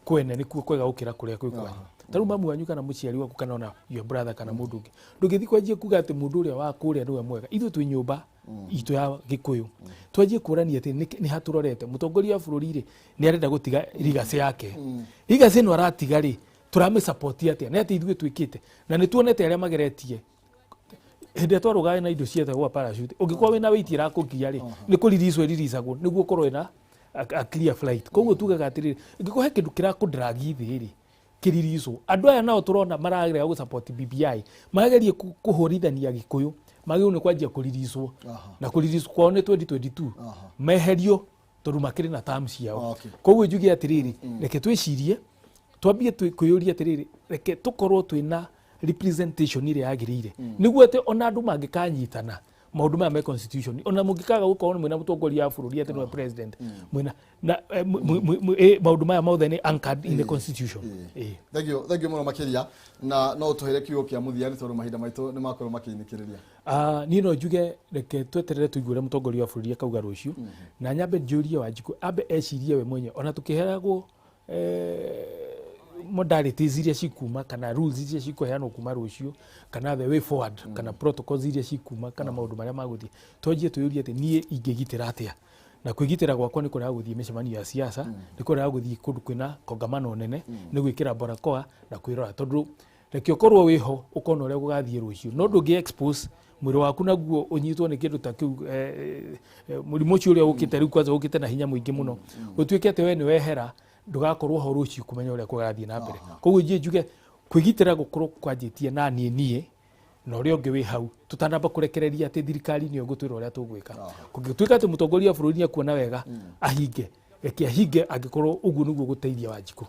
kwene nĩkuo kwega gũkĩra kũrĩa kwĩ kwanyu. Ta rĩu mamu wanyu kana mũciari waku kana ona your brother kana mũndũ ũngĩ, ndũngĩthiĩ kwanjia kuga atĩ mũndũ ũrĩa wa kũrĩa nĩwe mwega. Ithuĩ twĩ nyũmba itũ ya Gĩkũyũ, twanjie kũrania atĩ nĩ hatũrorete mũtongoria wa bũrũri rĩ, nĩ arenda gũtiga legacy yake. Legacy ĩno aratiga rĩ, tũramĩsupport atĩa? Nĩ atĩ ithuĩ twĩkĩte na nĩ tuonete arĩa mageretie hĩndĩ ĩrĩa twarũgaga na indo cietagwo parachute, ũngĩkorwo wĩna weight ĩrakũgia rĩ, nĩ kũriricwo ĩriricagwo nĩguo ũkorwo wĩna a clear flight. Koguo tugaga atĩrĩrĩ, ingĩkorwo he kĩndũ kĩrakũdragi thĩ rĩ, kĩriricwo. Andũ aya nao tũrona mararega gũsupport BBI, magerie kũhũrithania Gĩkũyũ, magĩrĩirwo nĩ kwanjia kũriricwo, na kũriricwo kwao nĩ 2022 meherio, tondũ makĩrĩ na term ciao. Koguo njuge atĩrĩrĩ, reke twĩcirie, twambie kwĩyũria atĩrĩrĩ, reke tũkorwo twĩna representation ĩrĩa yagĩrĩire, nĩguo atĩ ona andũ mangĩkanyitana maũndũ maya me constitution, ona mũngĩkaga gũkorwo mwĩna mũtongoria wa bũrũri atĩ nĩwe president, mwĩna na maũndũ maya mothe nĩ anchored in the constitution. Thengio, thengio mũno makĩria, na no ũtũhere kiugo kĩa mũthia nĩ tondũ mahinda maitũ nĩ makorwo makĩinĩkĩrĩria. Ah, niĩ no njuge reke tweterere tũigue ũrĩa mũtongoria wa bũrũri akauga rũciũ, na nyambe njũrie Wanjikũ ambe ecirie we mwenyewe, ona tũkĩheragwo modalities iria cikuma kana rules iria cikũheanwo kuma rũciũ, kana the way forward, kana protocols iria cikuma, kana maũndũ marĩa magũthiĩ, twanjie twĩyũrie atĩ niĩ ingĩgitĩra atĩa, na kwĩgitĩra gwakwa nĩ kũrega gũthiĩ mĩcemanio ya siasa, nĩ kũrega gũthiĩ kũndũ kwĩna kongamano nene, nĩ gwĩkĩra barakoa na kwĩrora, tondũ reke ũkorwo wĩho ũkona ũrĩa gũgathiĩ rũciũ, no ndũngĩ expose mwĩrĩ waku naguo ũnyitwo nĩ kĩndũ ta kĩu, mũrimũ ũcio ũrĩa ũkĩte rĩu, kwanza ũkĩte na hinya mũingĩ mũno, gũtuĩke atĩ we nĩ wehera, ndũgakorwo ho rũciũ kũmenya ũrĩa kũrathiĩ na mbere. Koguo njiĩ njuge kwĩgitĩra gũkorwo kwanjĩtie na niĩ na ũrĩa ũngĩ wĩ hau, tũtanamba kũrekereria atĩ thirikari nĩyo ĩgũtwĩra ũrĩa tũgwĩka. Kũngĩtuĩka atĩ mũtongoria wa bũrũri nĩ akuona wega ahinge, reke ahinge, angĩkorwo ũguo nĩguo gũteithia Wanjikũ.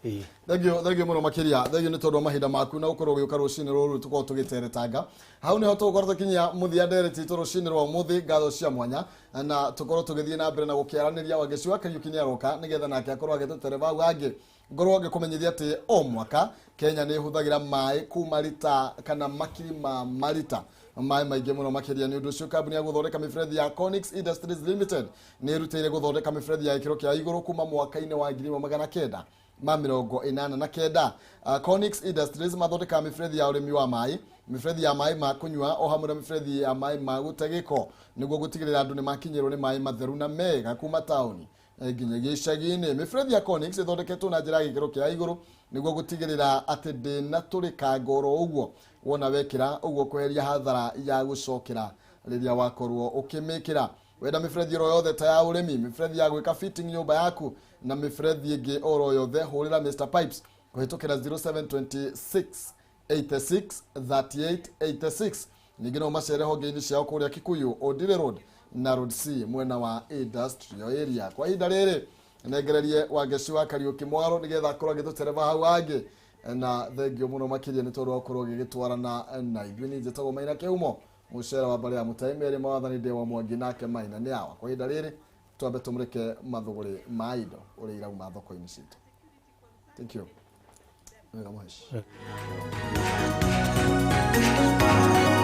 Ĩĩ. Thengio, thengio mũno makĩria, thengio nĩ tondũ wa mahinda maku na gũkorwo ũgĩũka rũcinĩ rũrũ tũkorwo tũgĩteretanga. Hau nĩho tũgũkorwo tũkinyia mũthia ndereti itũ rũcinĩ rwa ũmũthĩ. Ngatho cia mwanya, na tũkorwo tũgĩthiĩ na mbere na gũkĩaranĩria. Wangeci wa Kariũki nĩ aroka nĩgetha nake akorwo agĩtũtereba hau hangĩ. Ngorwo ngĩkũmenyithia atĩ o mwaka Kenya nĩ ĩhũthagĩra maĩ kuma rita kana makiri ma marita maĩ maingĩ mũno makĩria. Nĩ ũndũ ũcio kambuni ya gũthondeka mĩberethi ya Conix Industries Limited nĩ ĩrutĩire gũthondeka mĩberethi ya gĩkĩro kĩa igũrũ kuma mwaka-inĩ wa 1989. Conix Industries mathondekaga mĩberethi ya ũrĩmi wa maĩ, mĩberethi ya maĩ ma kũnyua, o hamwe na mĩberethi ya maĩ ma gũte gĩko, nĩguo gũtigĩrĩra andũ nĩ makinyĩrwo nĩ maĩ matheru na mega kuma taũni nginya gĩcagi-inĩ. Mĩberethi ya Conix ĩthondeketwo na njĩra ya gĩkĩro kĩa igũrũ nĩguo gũtigĩrĩra atĩ ndĩnatũrĩkanga oro ũguo wona wekĩra ũguo, kweheria hathara ya gũcokera rĩrĩa wakorwo ũkĩmĩkĩra. Wenda mĩberethi oro yothe ta ya ũrĩmi, mĩberethi ya gwĩka fitting nyũmba yaku, na mĩberethi ĩngĩ oro yothe, hũrĩra Mr Pipes kũhĩtũkĩra 0726 86 38 86. Ningĩ no macere honge-inĩ ciao kũrĩa Kikuyu, Ondire Road na Road C, mwena wa Industrial Area. Kwa ihinda rĩrĩ nengererie Wangeci wa Kariũki mwaro nĩgetha akorwo agĩtũtereba hau hangĩ, na thengio mũno makĩria nĩ tondũ wa gũkorwo ũgĩgĩtwarana na ithuĩ. Niĩ njĩtagwo Maina Kĩhumo, mũcera wa mbarĩ ya Mũtai Merĩ Mawathani, ndĩ wa Mwangi nake Maina nĩ awa. Kwa ihinda rĩrĩ twambe tũmũrĩke mathũgũrĩ ma indo ũrĩa irauma thoko-inĩ citũ. Thank you. Wega mũheci.